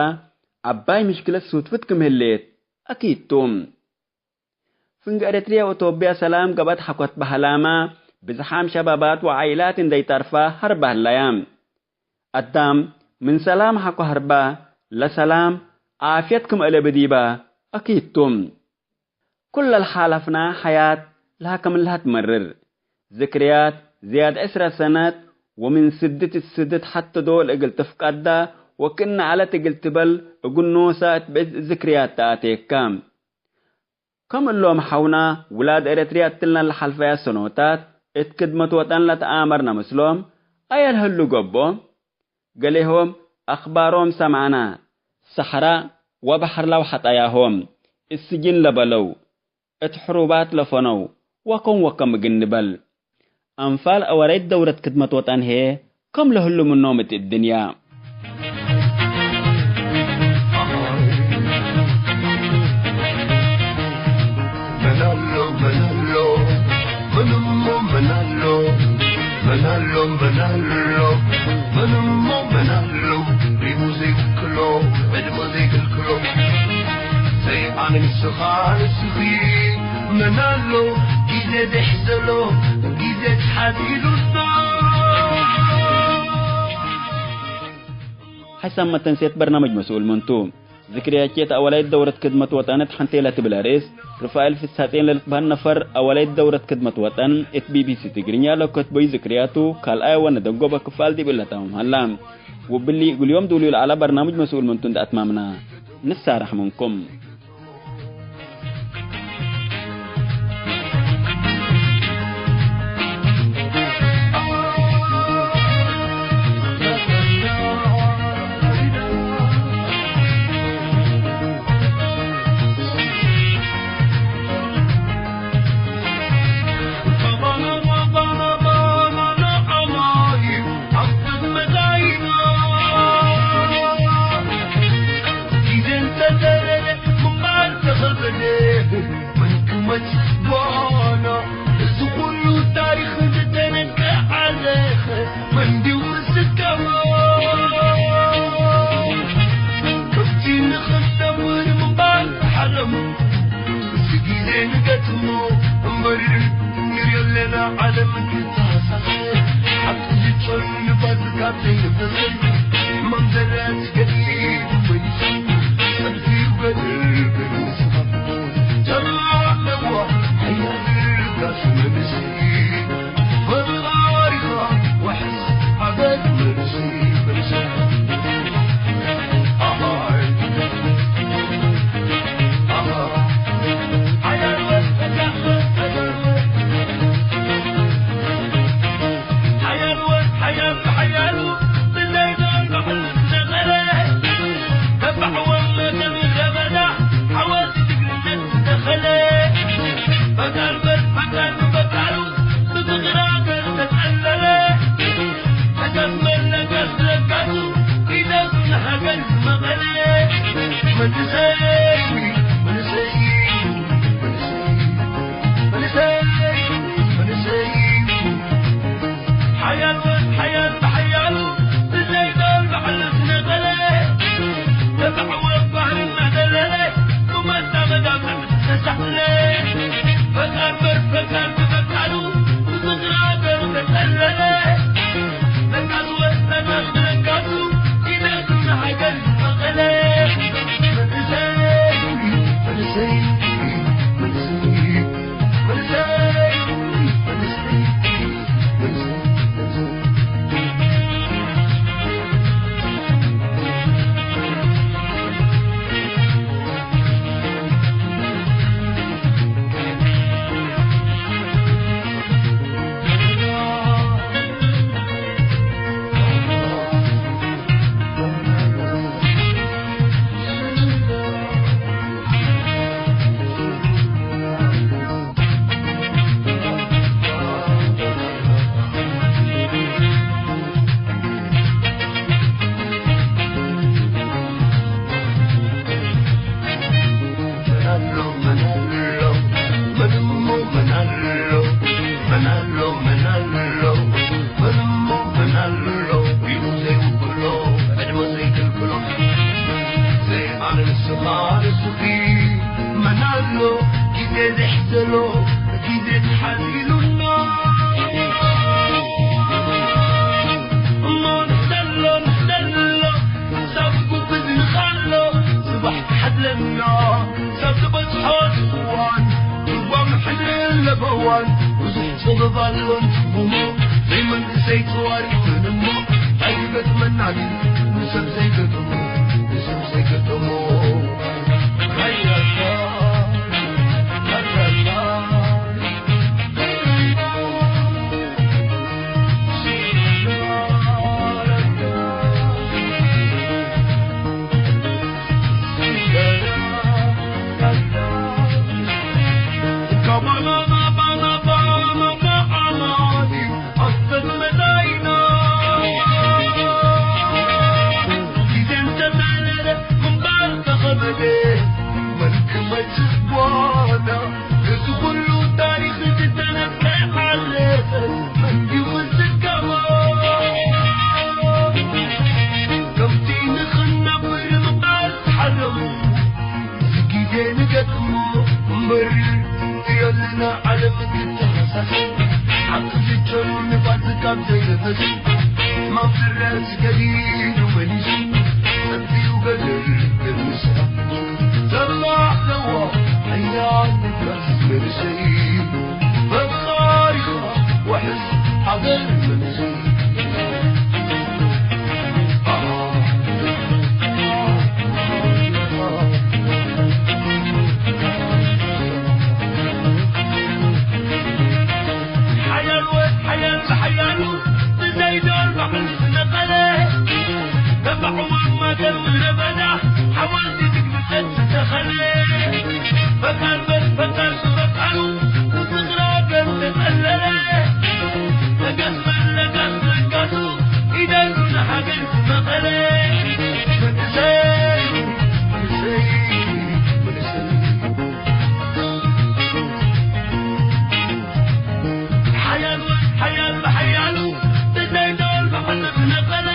ዐባይ ምሽክለት ሱድፍት ክም ህሌት አኪድ ቱ። ፍንጌ ኤረትርያ ወኢትዮጵያ ሰላም ገብአት ሐኮ ትበህላመ፣ ብዝሓም ሸባባት ወዓኢላት እንዴ ኢተርፋ ሀርበ ህለያ። አዳም ምን ሰላም ሐቆ ሀርባ፣ ለሰላም ዓፍየት ክም አለበ ዲባ አኪድ ቱ። ኩለ ለሓለፍና ሐያት ለሀ ክም ለሀ ትመርር። ዝክርያት ዝያድ ዕስረ ሰነት ወምን ስድት እት ስድት ሐቴ ዶል እግል ትፍቀዳ ወክእነ ዐለት እግል ትበል እግል ኖሰ እት ብዕድ ዝክርያት ተአቴከ። ከም እሎም ሐውና ውላድ ኤረትርያ እትልና ለሐልፈያ ሰኖታት እት ክድመት ወጠን ለተአመርነ ምስሎም አየ ለህሉ ገብኦ? ገሌሆም አክባሮም ሰምዐነ። ሰሐራ ወበሐር ለአውሐጣያሆም፣ እት ስጅን ለበለው፣ እት ሕሩባት ለፈነው ወከም ወከም እግል ንበል። አንፋል አወላይት ደውረት ክድመት ወጠን ህዬ ከም ለህሉ ምኖም እት እድንያ። መናሎ፣ መናሎ፣ ምንሞ መናሎ፣ መናሎ፣ መናሎ፣ ምንሞ መናሎ፣ ሪሙ ዘይውክሎ፣ ዕድመ ዘይክልክሎ፣ ዘይኣነ ንስኻ ንስኺ፣ መናሎ፣ ጊዜ ደሕዘሎ፣ ጊዜ ተሓዚሉና። ሐሳብ መተንሴት በርናምጅ መስኡል ምንቱ? ዝክርያቼት አወላይት ደውረት ክድመት ወጠን እት ሐንቴ ለትብል አርእስ፣ ሩፋኤል ፍስሐጼን ለልትበህል ነፈር አወላይት ደውረት ክድመት ወጠን እት ቢቢሲ ትግርኛ ለከትበዩ ዝክርያቱ ካልኣይ ወነደንጎበ ክፋል ዲብ እለ ታምም ሀላ። ወብሊ እግል ዮም ዱልዩ ለዐለ በርናምጅ መስኡል ምንቱ እንደ አትማምና፣ ንሳረሕ ምንኩም። እዚ ግዜ ንገጥሞ እምበር ንርእዮ ኣለና ዓለም ክትሃሳስ። ሓቂ ዝጾን ንፋስ ካብ ዘይንፍስ መምዘረት ገድሊ ወይስ ሰልፊ ገድል ብምስኻፍ ጀርባ ኣለዋ ሓያል ጋስ መንስቲ። ግዜ ንገጥሞ እምበር፣ እዮልና ዓለም ትተኸሳሰ። ሓቂ ዝቸሩ ንፋስ ካብ ዘይነፈስ፣ ማም ድረስ ገዲዱ መሊሱ፣ ጸቢዩ ገድል ገምሳ። ሰላሕ ለዋ ሓያል ንፋስ መንሰይ፣ ፈቃሪኻ ወሕስ ሃገር መንሰይ። ሓያል ወድ ሓያል ብሓያሉ ብዘይዶል ባዕሉ ዝነቀለ፣ ተባዕዋ ማገር ምድረ በዳ ሓወልቲ ድግምተት ዝተኸለ። ፈቃር በል ፈቃር ሱረቃሉ ዝኽራ ገም ተጸለለ። ለጋስ በል ለጋስ ለጋሱ ኢደሉ ንሓገር ዝመቐለ። መንእሰይ፣ መንእሰይ፣ መንእሰይ። ሓያል ወድ ሓያል ብሓያሉ ብዘይዶል ባዕሉ ዝነቀለ።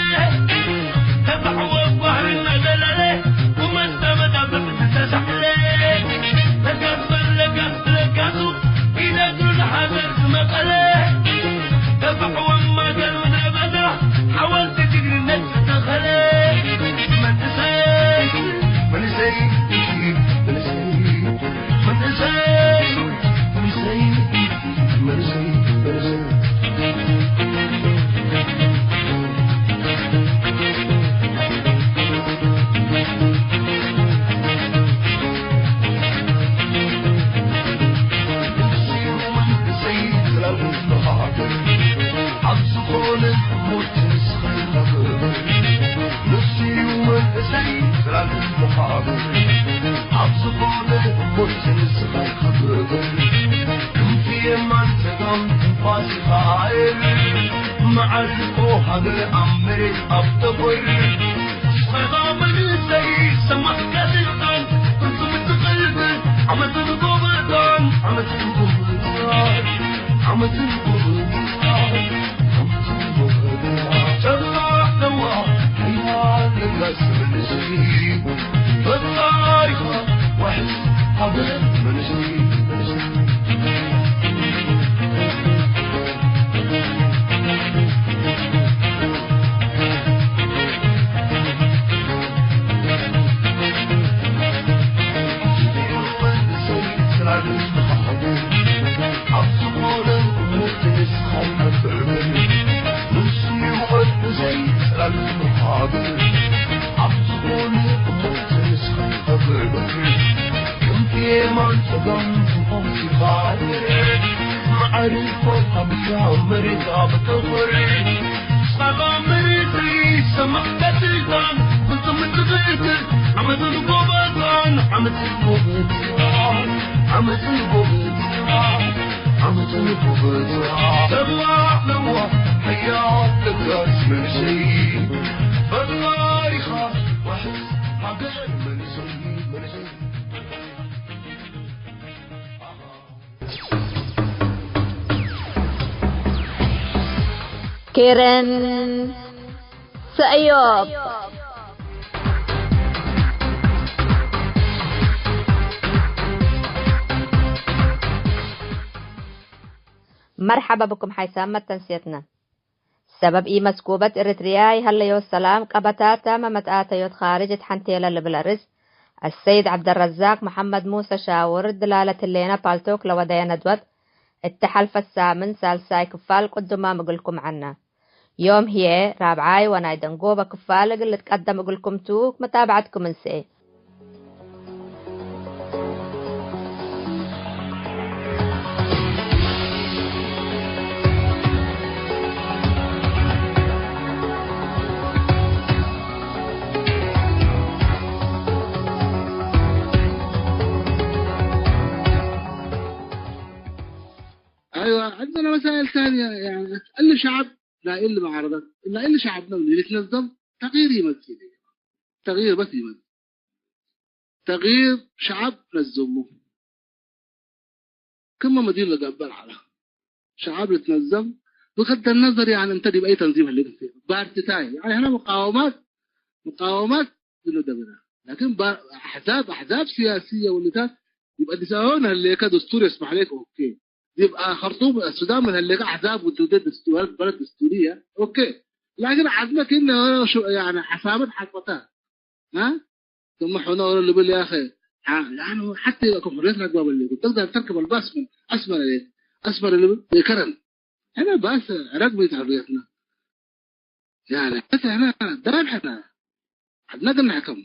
ተባዕወ ጓህሪ እናዘለለ፣ ወመስተ መዳፍዕ ዝተሳሕለ። ለጋስ በል ለጋስ ለጋሱ፣ ኢነግሩ ለሃገር ዝመቀለ። ተባዕወ ማገር ምድረ በዳ፣ ሓወልቲ ጅግንነት ዝተኸለ። መንእሰይ፣ መንእሰይ፣ መንእሰይ። መንእሰይ፣ መንእሰይ፣ መንእሰይ፣ መንእሰይ። መንእሰይ፣ ጽላል ህዝቢ ሃገር፣ ኣብ ዝኾነ እሞት ንስኻ ኢኻ ክብር። ንሱ እዩ መንእሰይ፣ ጽላል ህዝቢ ሃገር፣ ኣብ ዝኾነ እሞት ንስኻ ኢኻ ክብር። ክንፊ የማን ጸጋም ትንፋስ ኢኻ ኣየር፣ መዓርፎ ሃገር ኣብ መሬት ኣብ ጠፈር። ንስኻ መንእሰይ ሰማዕካ ስልጣን፣ ፍጹም ትኽልፍ ዓመትን ጎበጣን፣ ዓመትን ጎበጣን፣ ዓመትን ጎበጣን። ኣብ ዝኾነ እምነት ንስኻ ኢኻ ትዕብር። ንሱ ይወድ ብዘይ ጽላል መሓብር። ኣብ ዝኾነ እምነት ንስኻ ኢኻ ትዕብር። ክንፊ የማን ጸጋም ትንፋስ ኢኻ። መዓርፎ ሃገር ኣብ መሬት ኣብ ጠፈር። ጸጋም መሬት ሰማዕካ ስልጣን ፍጹም ትኽክል። ዓመትን ጎበጣን፣ ዓመትን ጎበጣን፣ ዓመትን ጎበጣን፣ ዓመትን ጎበጣን። ሰላሕ ለዋ ሓያል ለጋስ መንእሰይ፣ ፈጣሪኻ ዋሕስ ሃገር መንእሰይ፣ መንእሰይ። ኬረን ሰእዮብ። መርሐባ ብኩም ሓይሳም መተንስየትነ። ሰበብ ኢመስኩበት ኤረትርያ ይሀለዮ ሰላም ቀበታተ መመትአተዮት ካርጅ እት ሐንቴለ ልብል አርእስ፣ አሰይድ ዐብደረዛቅ መሐመድ ሙሰ ሻውር ድላለት ህሌነ ፓልቶክ ለወደየ ነድወት፣ እተ ሐልፈት ሳምን ሳልሳይ ክፋል ቅዱማም እግልኩም ዐልነ። ዮም ህዬ ራብዓይ ወናይ ደንጎበ ክፋል እግል ልትቀደም እግልኩም ቱ፣ መታብዐትኩም እንሰኤ። أيوة، عندنا مسائل ثانية، يعني، تقل شعب لا إلا معارضة، لا إلا شعبنا اللي يتنظم، تغيير يمثل، تغيير بس يمثل، تغيير شعب نظمه. كما مدير لقبل على شعب يتنظم بغض النظر، يعني، أنت دي بأي تنظيم اللي فيه بارتي تاي، يعني، هنا مقاومات، مقاومات للدولة. لكن با-، أحزاب، أحزاب سياسية واللي كان يبقى دي سواء هل ليك دستور يسمح لك، أوكي. يبقى خرطوم، السودان من هل ليك أحزاب وتودي دستور، بلد دستورية، أوكي. لكن عندك إنه شو، يعني، حسابات حقتها، ها؟ ثم حنا ولا اللي باللي يا أخي، ها، يعني، حتى يبقى كفر يسرق باب اللي تقدر تركب الباص من أسمر إيه؟ أسمر اللي بيكرن. هنا باص رقم حريتنا. يعني، حتى هنا دار حنا. عندنا قلنا حكم.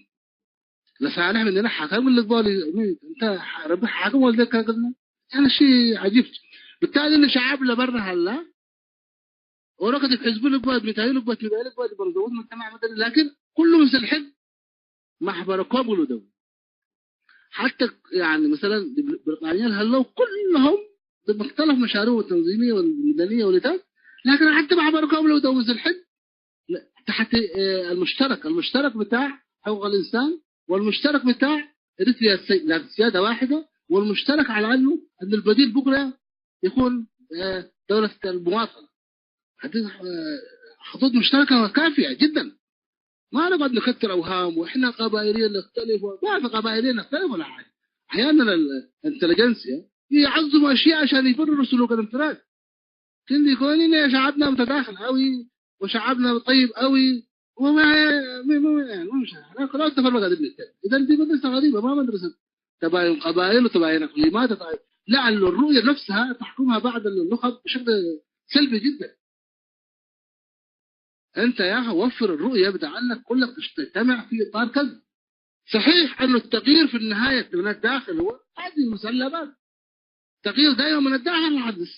لصالح مننا حكم اللي قال لي، "مين؟ أنت ح-، ربي حاكم ولا ذاك؟" قلنا. يعني، شيء عجيب. بالتالي إن الشعب اللي برا هلا، ورقة الحزب اللي قبل، ميتايل اللي قبل، ميتايل اللي قبل، برضو مجتمع مدني، لكن كله مثل الحزب. محبركم قولوا ده. حتى يعني مثلًا بريطانيا هلو كلهم بمختلف مشاريع التنظيمية والمدنية والإدارة، لكن حتى محبركم لو دوز الحد تحت، آه، المشترك، المشترك بتاع حقوق الإنسان والمشترك بتاع إريتريا السي-، لا، سيادة واحدة، والمشترك على أنه أن البديل بكرة يكون، آه، دولة المواطنة. هذه، آه، خطوط مشتركة كافية جدًا. ما نقعد نكتر أوهام، وإحنا قبائليين نختلف، و-، ما في قبائليين نختلف ولا حاجة. أحيانًا ال-، الانتليجنسيا يعظموا أشياء عشان يبرروا سلوك الانفراد. كل يكون إن شعبنا متداخل أوي، وشعبنا طيب أوي، وما، ما، ما، يعني، ما مش، أنا خلاص تفرق هذا المثال. إذا دي مدرسة غريبة، ما مدرسة تباين قبائل وتباين إقليمات، تباين، لأن الرؤية نفسها تحكمها بعض النخب بشكل سلبي جدًا. أنت يا أخي وفر الرؤية بتاع أنك كلك تجتمع في إطار كذا. صحيح أن التغيير في النهاية من الداخل هو هذه المسلمات. التغيير دائمًا من الداخل يحدث،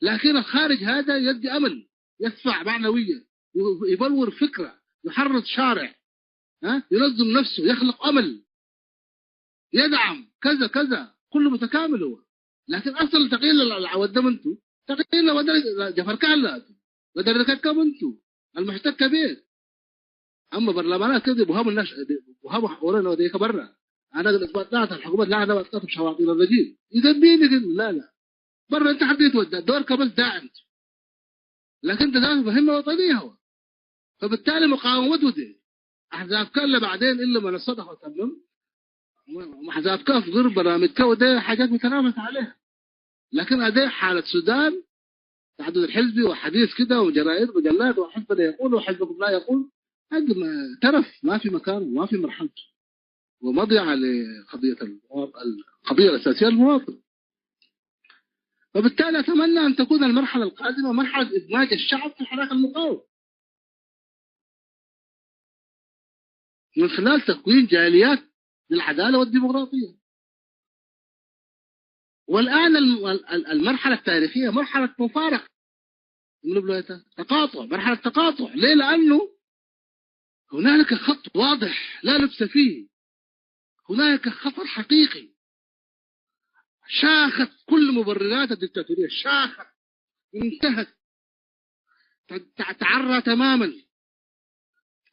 لكن الخارج هذا يدي أمل، يدفع معنويًا، يبلور فكرة، يحرض شارع، ها؟ ينظم نفسه، يخلق أمل، يدعم كذا كذا، كله متكامل هو. لكن أصل تقيل العود ده منتو، تقيل العود ده جفر كان لا، بدل ركك منتو، المحتك بيت. أما برلمانات كذا بوهام الناس، بوهام حقورنا وديك برا. أنا قد أثبت ذات الحكومة، لا، أنا وقفت بشواطين الرجيم. إذا بيني قل، لا، لا. برا أنت حبيت ودى، دورك بس داعم. لكن ده، ده مهمة وطنية هو. فبالتالي مقاومته دي أحزاب كلا بعدين إلا منصتها وتمم. وأحزاب كاف غير برامج كا، وده حاجات متنافس عليها. لكن هذه حالة السودان، تعدد الحزبي وحديث كده وجرائد ومجلات وحزب لا يقول وحزبكم لا يقول، هذا ما ترف، ما في مكان وما في مرحلته. ومضيعة لقضية المواطن، القضية الأساسية المواطن. فبالتالي أتمنى أن تكون المرحلة القادمة مرحلة إدماج الشعب في حراك المقاومة من خلال تكوين جاليات للعدالة والديمقراطية. والآن الم-، ال-، ال-، المرحلة التاريخية مرحلة مفارقة. من بلويتا؟ تقاطع، مرحلة تقاطع. ليه؟ لأنه هنالك خط واضح لا لبس فيه. هنالك خطر حقيقي. شاخت كل مبررات الدكتاتورية، شاخت، انتهت، ت-، ت-، تعرى تمامًا.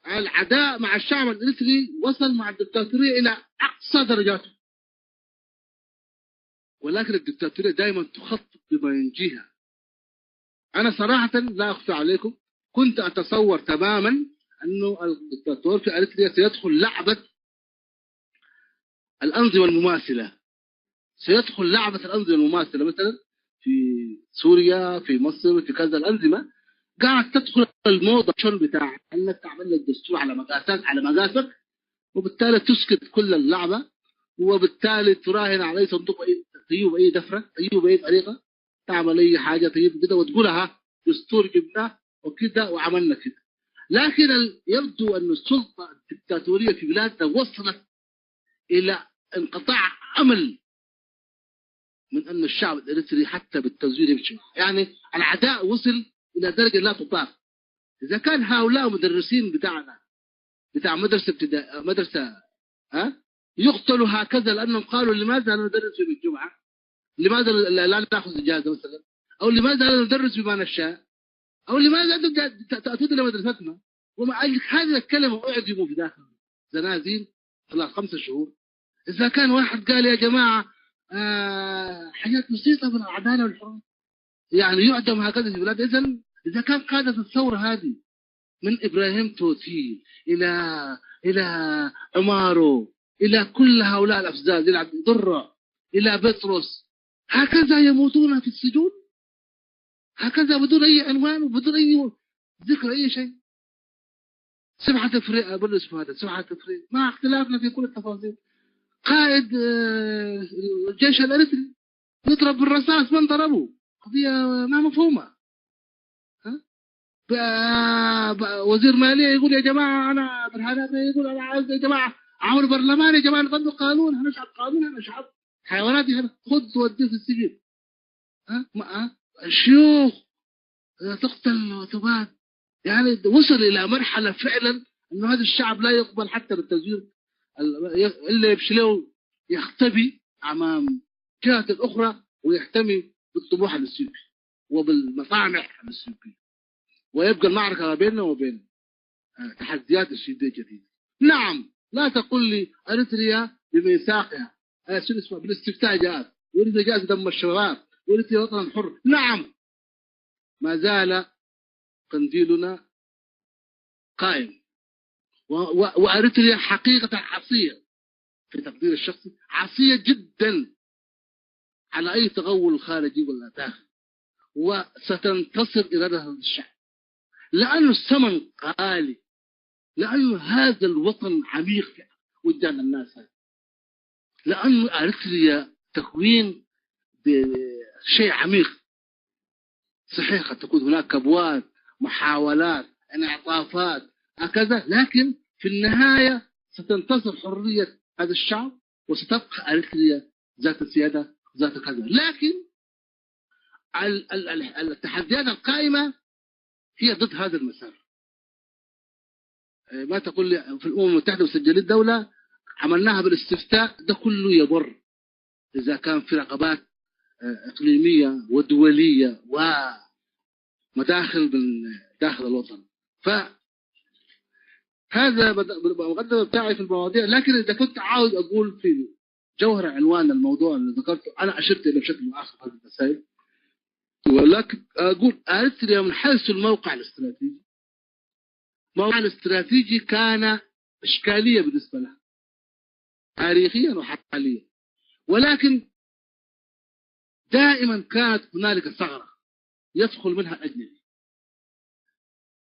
العداء مع الشعب الإريتري وصل مع الدكتاتورية إلى أقصى درجاته، ولكن الدكتاتورية دائمًا تخطط بما ينجيها. أنا صراحة لا أخفي عليكم، كنت أتصور تمامًا أنه الدكتاتور في أريتريا سيدخل لعبة الأنظمة المماثلة، سيدخل لعبة الأنظمة المماثلة، مثلًا في سوريا، في مصر، في كذا الأنظمة، قاعد تدخل الموضة شن بتاع أنك تعمل لك دستور على مقاسك، على مقاسك، وبالتالي تسكت كل اللعبة، وبالتالي تراهن على أي صندوق، أي تجيب أي دفرة، تجيب أي طريقة، تعمل أي حاجة، تجيب كده وتقولها دستور جبناه، وكذا وعملنا كذا. لكن ال-، يبدو أن السلطة الدكتاتورية في بلادنا وصلت إلى انقطاع أمل من أن الشعب الإريتري حتى بالتزوير يمشي. يعني العداء وصل إلى درجة لا تطاق. إذا كان هؤلاء مدرسين بتاعنا، بتاع مدرسة ابتدائية، مدرسة، ها؟ يقتلوا هكذا لأنهم قالوا: "لماذا لا ندرس يوم الجمعة؟ لماذا لا، لا نأخذ إجازة مثلًا؟ أو لماذا لا ندرس بما نشاء؟ أو لماذا أنتم ت-، ت-، تأتون إلى مدرستنا؟" ومع ذلك هذه الكلمة أعدموا في داخل زنازين خلال خمسة شهور. إذا كان واحد قال: "يا جماعة، آه، حاجات بسيطة من العدالة والحرية"، يعني يعدم هكذا في بلاد. إذن إذا كان قادة الثورة هذه من إبراهيم توتيل إلى، إلى عمارو، إلى كل هؤلاء الأفزاز، إلى عبد الضرع، إلى بطرس، هكذا يموتون في السجون، هكذا بدون أي عنوان وبدون أي ذكر أي شيء. سبحة تفريق، أقول اسمه هذا، سبحة تفريق، مع اختلافنا في كل التفاصيل. قائد، آه، الجيش الإريتري يضرب بالرصاص، من ضربه؟ قضية ما مفهومة. ها؟ ب-، ب-، وزير مالية يقول: "يا جماعة، أنا برهان أبي"، يقول: "أنا عاوز، يا جماعة، عاون برلمان، يا جماعة، نطبق قانون، احنا شعب قانون، احنا شعب حيوانات، احنا خد ودي في السجن". ها؟ ما، ها؟ الشيوخ، آه، تقتل وتباد. يعني وصل إلى مرحلة فعلًا أنه هذا الشعب لا يقبل حتى بالتزوير. ال-، إلا يمشي له يختبي أمام جهة أخرى ويحتمي بالطموح الإثيوبي وبالمطامع الإثيوبية، ويبقى المعركة ما بيننا وبين، آه، تحديات السيدة الجديدة. نعم، لا تقل لي أريتريا بميثاقها، آه، شنو اسمه، بالاستفتاء جاءت، وأريتريا جاءت دم الشباب، وأريتريا وطن حر. نعم، ما زال قنديلنا قائم. و-، و-، وأريتريا حقيقة عصية في تقدير الشخصي، عصية جدًا على أي تغول خارجي ولا داخلي، وستنتصر إرادة هذا الشعب، لأنه الثمن غالي، لأنه هذا الوطن عميق قدام الناس هذه. لأنه أريتريا تكوين ب-، شيء عميق. صحيح، قد تكون هناك كبوات، محاولات، انعطافات، هكذا، لكن في النهاية ستنتصر حرية هذا الشعب، وستبقى أريتريا ذات سيادة، ذات كذا. لكن ال-، ال-، ال-، التحديات القائمة هي ضد هذا المسار. آه، ما تقول لي في الأمم المتحدة وسجلت دولة، عملناها بالاستفتاء، ده كله يضر إذا كان في رقابات، آه، إقليمية ودولية ومداخل من داخل الوطن. فهذا بد-، المقدمة بتاعي في المواضيع، لكن إذا كنت عاوز أقول في جوهر عنوان الموضوع اللي ذكرته، أنا أشرت إليه بشكل أو آخر في هذه المسائل، ولكن أقول أريتريا من حيث الموقع الاستراتيجي، الموقع الاستراتيجي كان إشكالية بالنسبة لها تاريخيًا وحاليًا، ولكن دائمًا كانت هنالك ثغرة يدخل منها الأجنبي.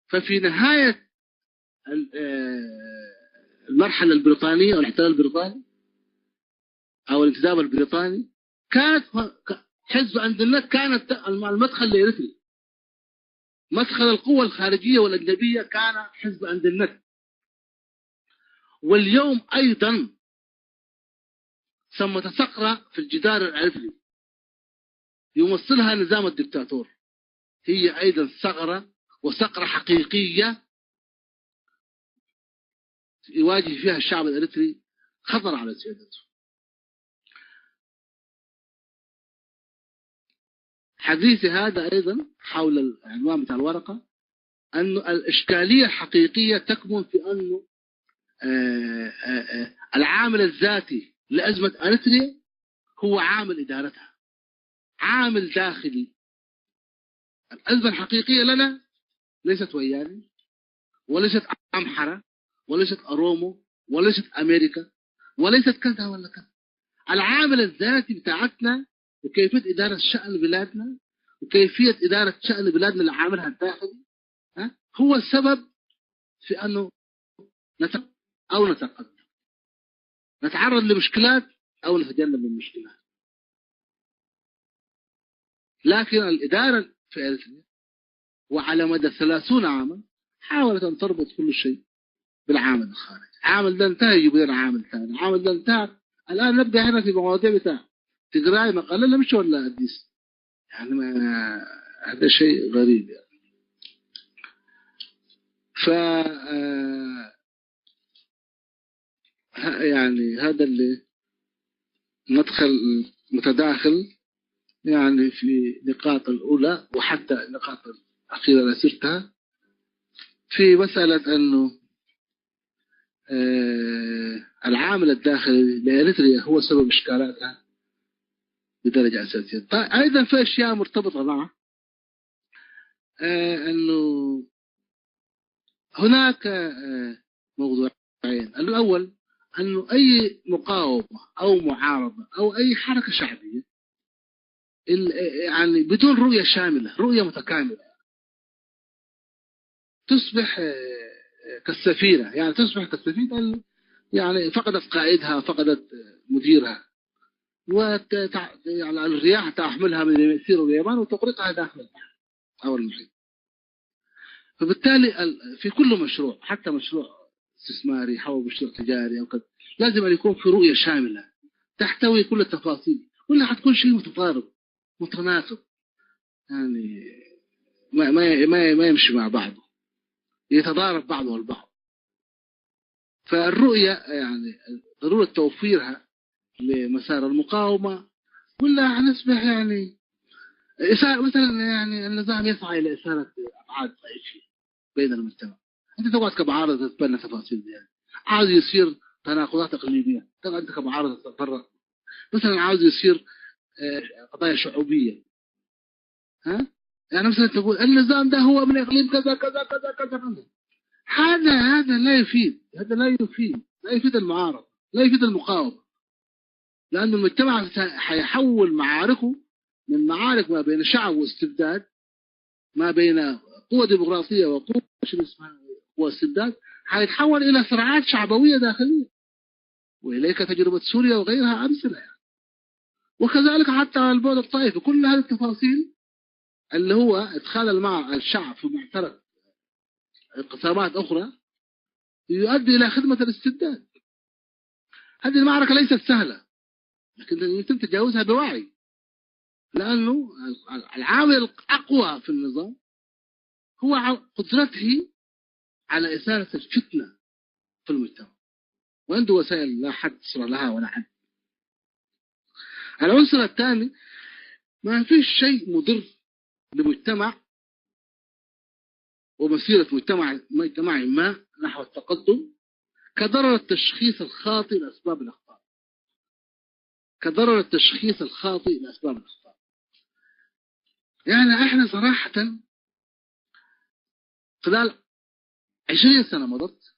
ففي نهاية ال-، آه، المرحلة البريطانية أو الاحتلال البريطاني أو الانتداب البريطاني، كانت ه-، ك-، حزب أندنت كانت الم-، المدخل لإريتريا. مدخل القوى الخارجية والأجنبية كان حزب أندنت. واليوم أيضًا ثمة صخرة في الجدار الإريتري يمثلها نظام الدكتاتور، هي أيضًا ثغرة وصخرة حقيقية يواجه فيها الشعب الإريتري خطر على سيادته. حديثي هذا أيضًا حول العنوان بتاع الورقة، أنه الإشكالية الحقيقية تكمن في أنه، آه، آه، آه، العامل الذاتي لأزمة أريتريا هو عامل إدارتها، عامل داخلي. الأزمة الحقيقية لنا ليست وياني، وليست أمحرة، وليست أرومو، وليست أمريكا، وليست كذا ولا كذا. العامل الذاتي بتاعتنا وكيفية إدارة شأن بلادنا وكيفية إدارة شأن بلادنا لعاملها الداخلي، ها؟ هو السبب في أنه نت-، أو نتقدم، نتعرض لمشكلات أو نتجنب المشكلات. لكن الإدارة في إريتريا وعلى مدى ثلاثون عاما حاولت أن تربط كل شيء بالعامل الخارجي. عامل ده انتهى، يجيبوا لنا عامل ثاني، عامل ده انتهى. الآن نبدأ هنا في مواضيع بتاع تجراي، مقالة لا مش ولا أديس. يعني ما، هذا شيء غريب يعني. ف آه، ه- يعني هذا اللي مدخل متداخل، يعني في النقاط الأولى وحتى النقاط الأخيرة اللي سرتها في مسألة أنه، آه، العامل الداخلي لإريتريا هو سبب إشكالاتها بدرجة أساسية. طيب، أيضًا في أشياء مرتبطة معه، آه، أنه هناك، آه، موضوعين. الأول أنه أي مقاومة أو معارضة أو أي حركة شعبية، ال-، يعني بدون رؤية شاملة، رؤية متكاملة، تصبح، آه، كالسفينة، يعني تصبح كالسفينة ال-، يعني فقدت قائدها، فقدت، آه، مديرها، وت-، تع-، يعني الرياح تحملها من اليمين، تسير اليمين وتغرقها داخل البحر أو المحيط. فبالتالي ال-، في كل مشروع، حتى مشروع استثماري أو مشروع تجاري أو كذا، لازم أن يكون في رؤية شاملة تحتوي كل التفاصيل، ولا حتكون شيء متضارب، متناقض، يعني ما، ما، ما، ما يمشي مع بعضه، يتضارب بعضه البعض. فالرؤية يعني ضرورة توفيرها لمسار المقاومة، ولا حنصبح يعني إساءة، مثلًا يعني النظام يسعى إلى إثارة أبعاد طائفية بين المجتمع. أنت تقعد كمعارضة تتبنى تفاصيل دي، يعني عاوز يصير تناقضات إقليمية، تقعد أنت كمعارضة تتفرق. مثلًا عاوز يصير، آه، قضايا شعوبية، ها؟ يعني مثلًا تقول النظام ده هو من إقليم كذا، كذا، كذا، كذا، كذا. هذا، هذا لا يفيد، هذا لا يفيد، لا يفيد المعارضة، لا يفيد المقاومة. لأن المجتمع سا-، حيحول معاركه من معارك ما بين شعب واستبداد، ما بين قوة ديمقراطية وقوة، شنو اسمها، قوة استبداد، حيتحول إلى صراعات شعبوية داخلية. وإليك تجربة سوريا وغيرها أمثلة، يعني. وكذلك حتى على البعد الطائفي، كل هذه التفاصيل اللي هو إدخال المع-، الشعب في معترك انقسامات أخرى يؤدي إلى خدمة الاستبداد. هذه المعركة ليست سهلة، لكن يتم تجاوزها بوعي، لأنه ال-، ال-، العامل الأقوى في النظام هو ع-، قدرته على إثارة الفتنة في المجتمع، وعنده وسائل لا حد صرا لها ولا عد. العنصر الثاني، ما فيش شيء مضر لمجتمع ومسيرة مجتمع، مجتمع ما نحو التقدم كضرر التشخيص الخاطئ لأسباب الأخطاء. كضرر التشخيص الخاطئ لأسباب الأخطاء. يعني احنا صراحة خلال عشرين سنة مضت،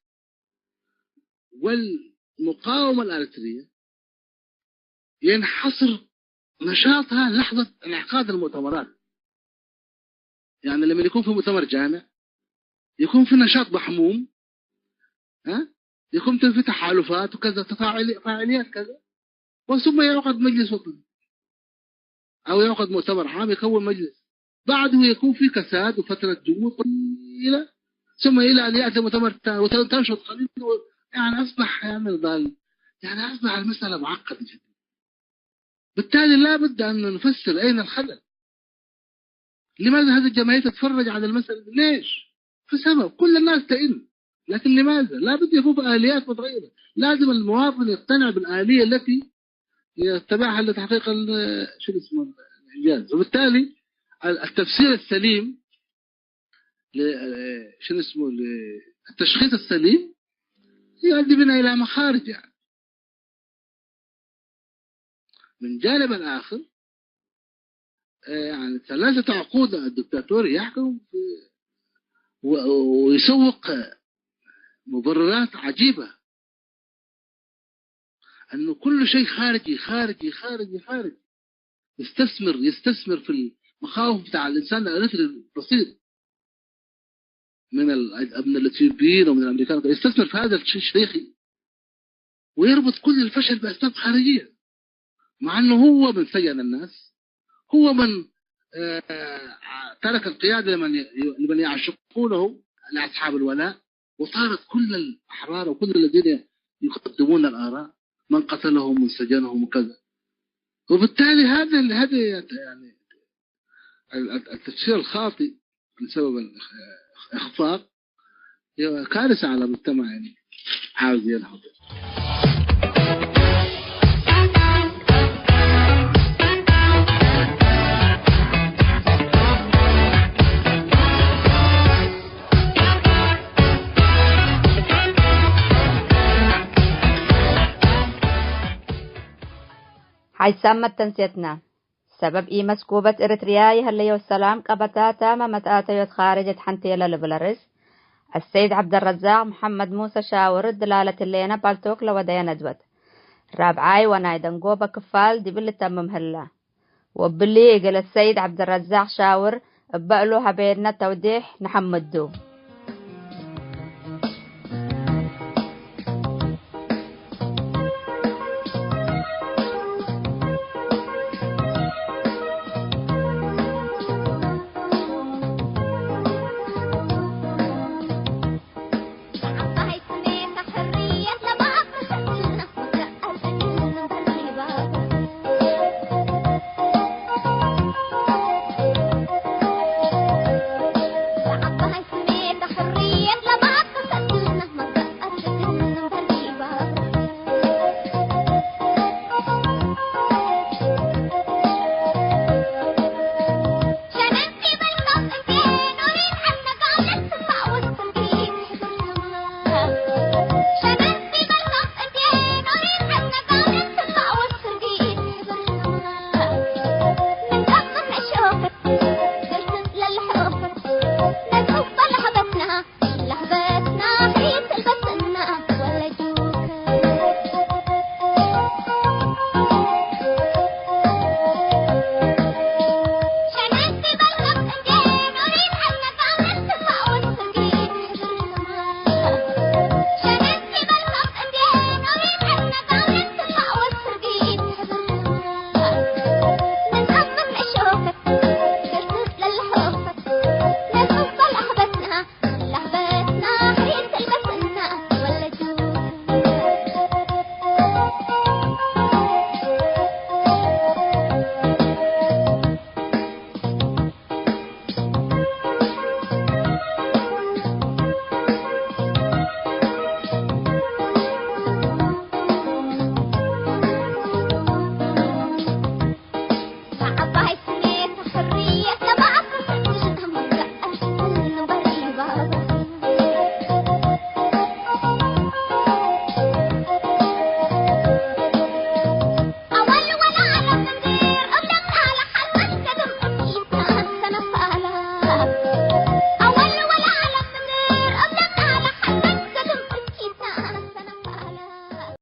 والمقاومة الأريترية ينحصر نشاطها لحظة انعقاد المؤتمرات. يعني لما يكون في مؤتمر جامع، يكون في نشاط محموم، ها؟ يكون في تحالفات وكذا، تفاعل-، فاعليات كذا، وثم يعقد مجلس وطني أو يعقد مؤتمر عام، يكون مجلس، بعده يكون في كساد وفترة جمود طويلة، ثم إلى أن يأتي مؤتمر ثاني وتنشط قليلا و-، يعني أصبح، يعني ضال، يعني أصبح المسألة معقدة جدًا. بالتالي لا بد أن نفسر أين الخلل. لماذا هذه الجماهير تتفرج على المسألة؟ ليش؟ في سبب، كل الناس تئن، لكن لماذا؟ لا بد يكون في آليات متغيرة. لازم المواطن يقتنع بالآلية التي يتبعها لتحقيق ال-، شو اسمه، الإنجاز. وبالتالي التفسير السليم ل-، شنو اسمه، ل-، التشخيص السليم يؤدي بنا إلى مخارج، يعني. من جانب آخر، آه، يعني ثلاثة عقود الدكتاتور يحكم في، و-، ويسوق مبررات عجيبة، أنه كل شيء خارجي، خارجي، خارجي، خارجي. يستثمر، يستثمر في المخاوف بتاع الإنسان الأريتري البسيط من ال-، من الأثيوبيين ومن الأمريكان، يستثمر في هذا الشيء الشيخي ويربط كل الفشل بأسباب خارجية، مع أنه هو من سجن الناس، هو من، آه، ترك القيادة لمن ي-، لمن يعشقونه، لأصحاب الولاء، وصارت كل الأحرار وكل الذين يقدمون الآراء من قتلهم ومن سجنهم وكذا. وبالتالي هذا ال-، هذا يعني ال-، ال-، التفسير الخاطئ بسبب الإخفاق هي كارثة على مجتمع يعني عاوز ينهض. ሓይሳም መተንሴትና። ሰበብ ኢመስኩበት ኤረትርያ ይሀለዮ ሰላም ቀበታታመ መትአተዮት ካርጅ እት ሐንቴለ ልብል ርእስ አሰይድ ዐብደረዛቅ መሐመድ ሙሰ ሻውር ድላለት ህሌነ ፓልቶክ ለወደየ ነድወት ራብዓይ ወናይ ደንጎበ ክፋል ዲብ ልተምም ህለ። ወእብሊ እግል አሰይድ ዐብደረዛቅ ሻውር እበ እሉ ሀቤነ ተውዴሕ ነሐምዱ።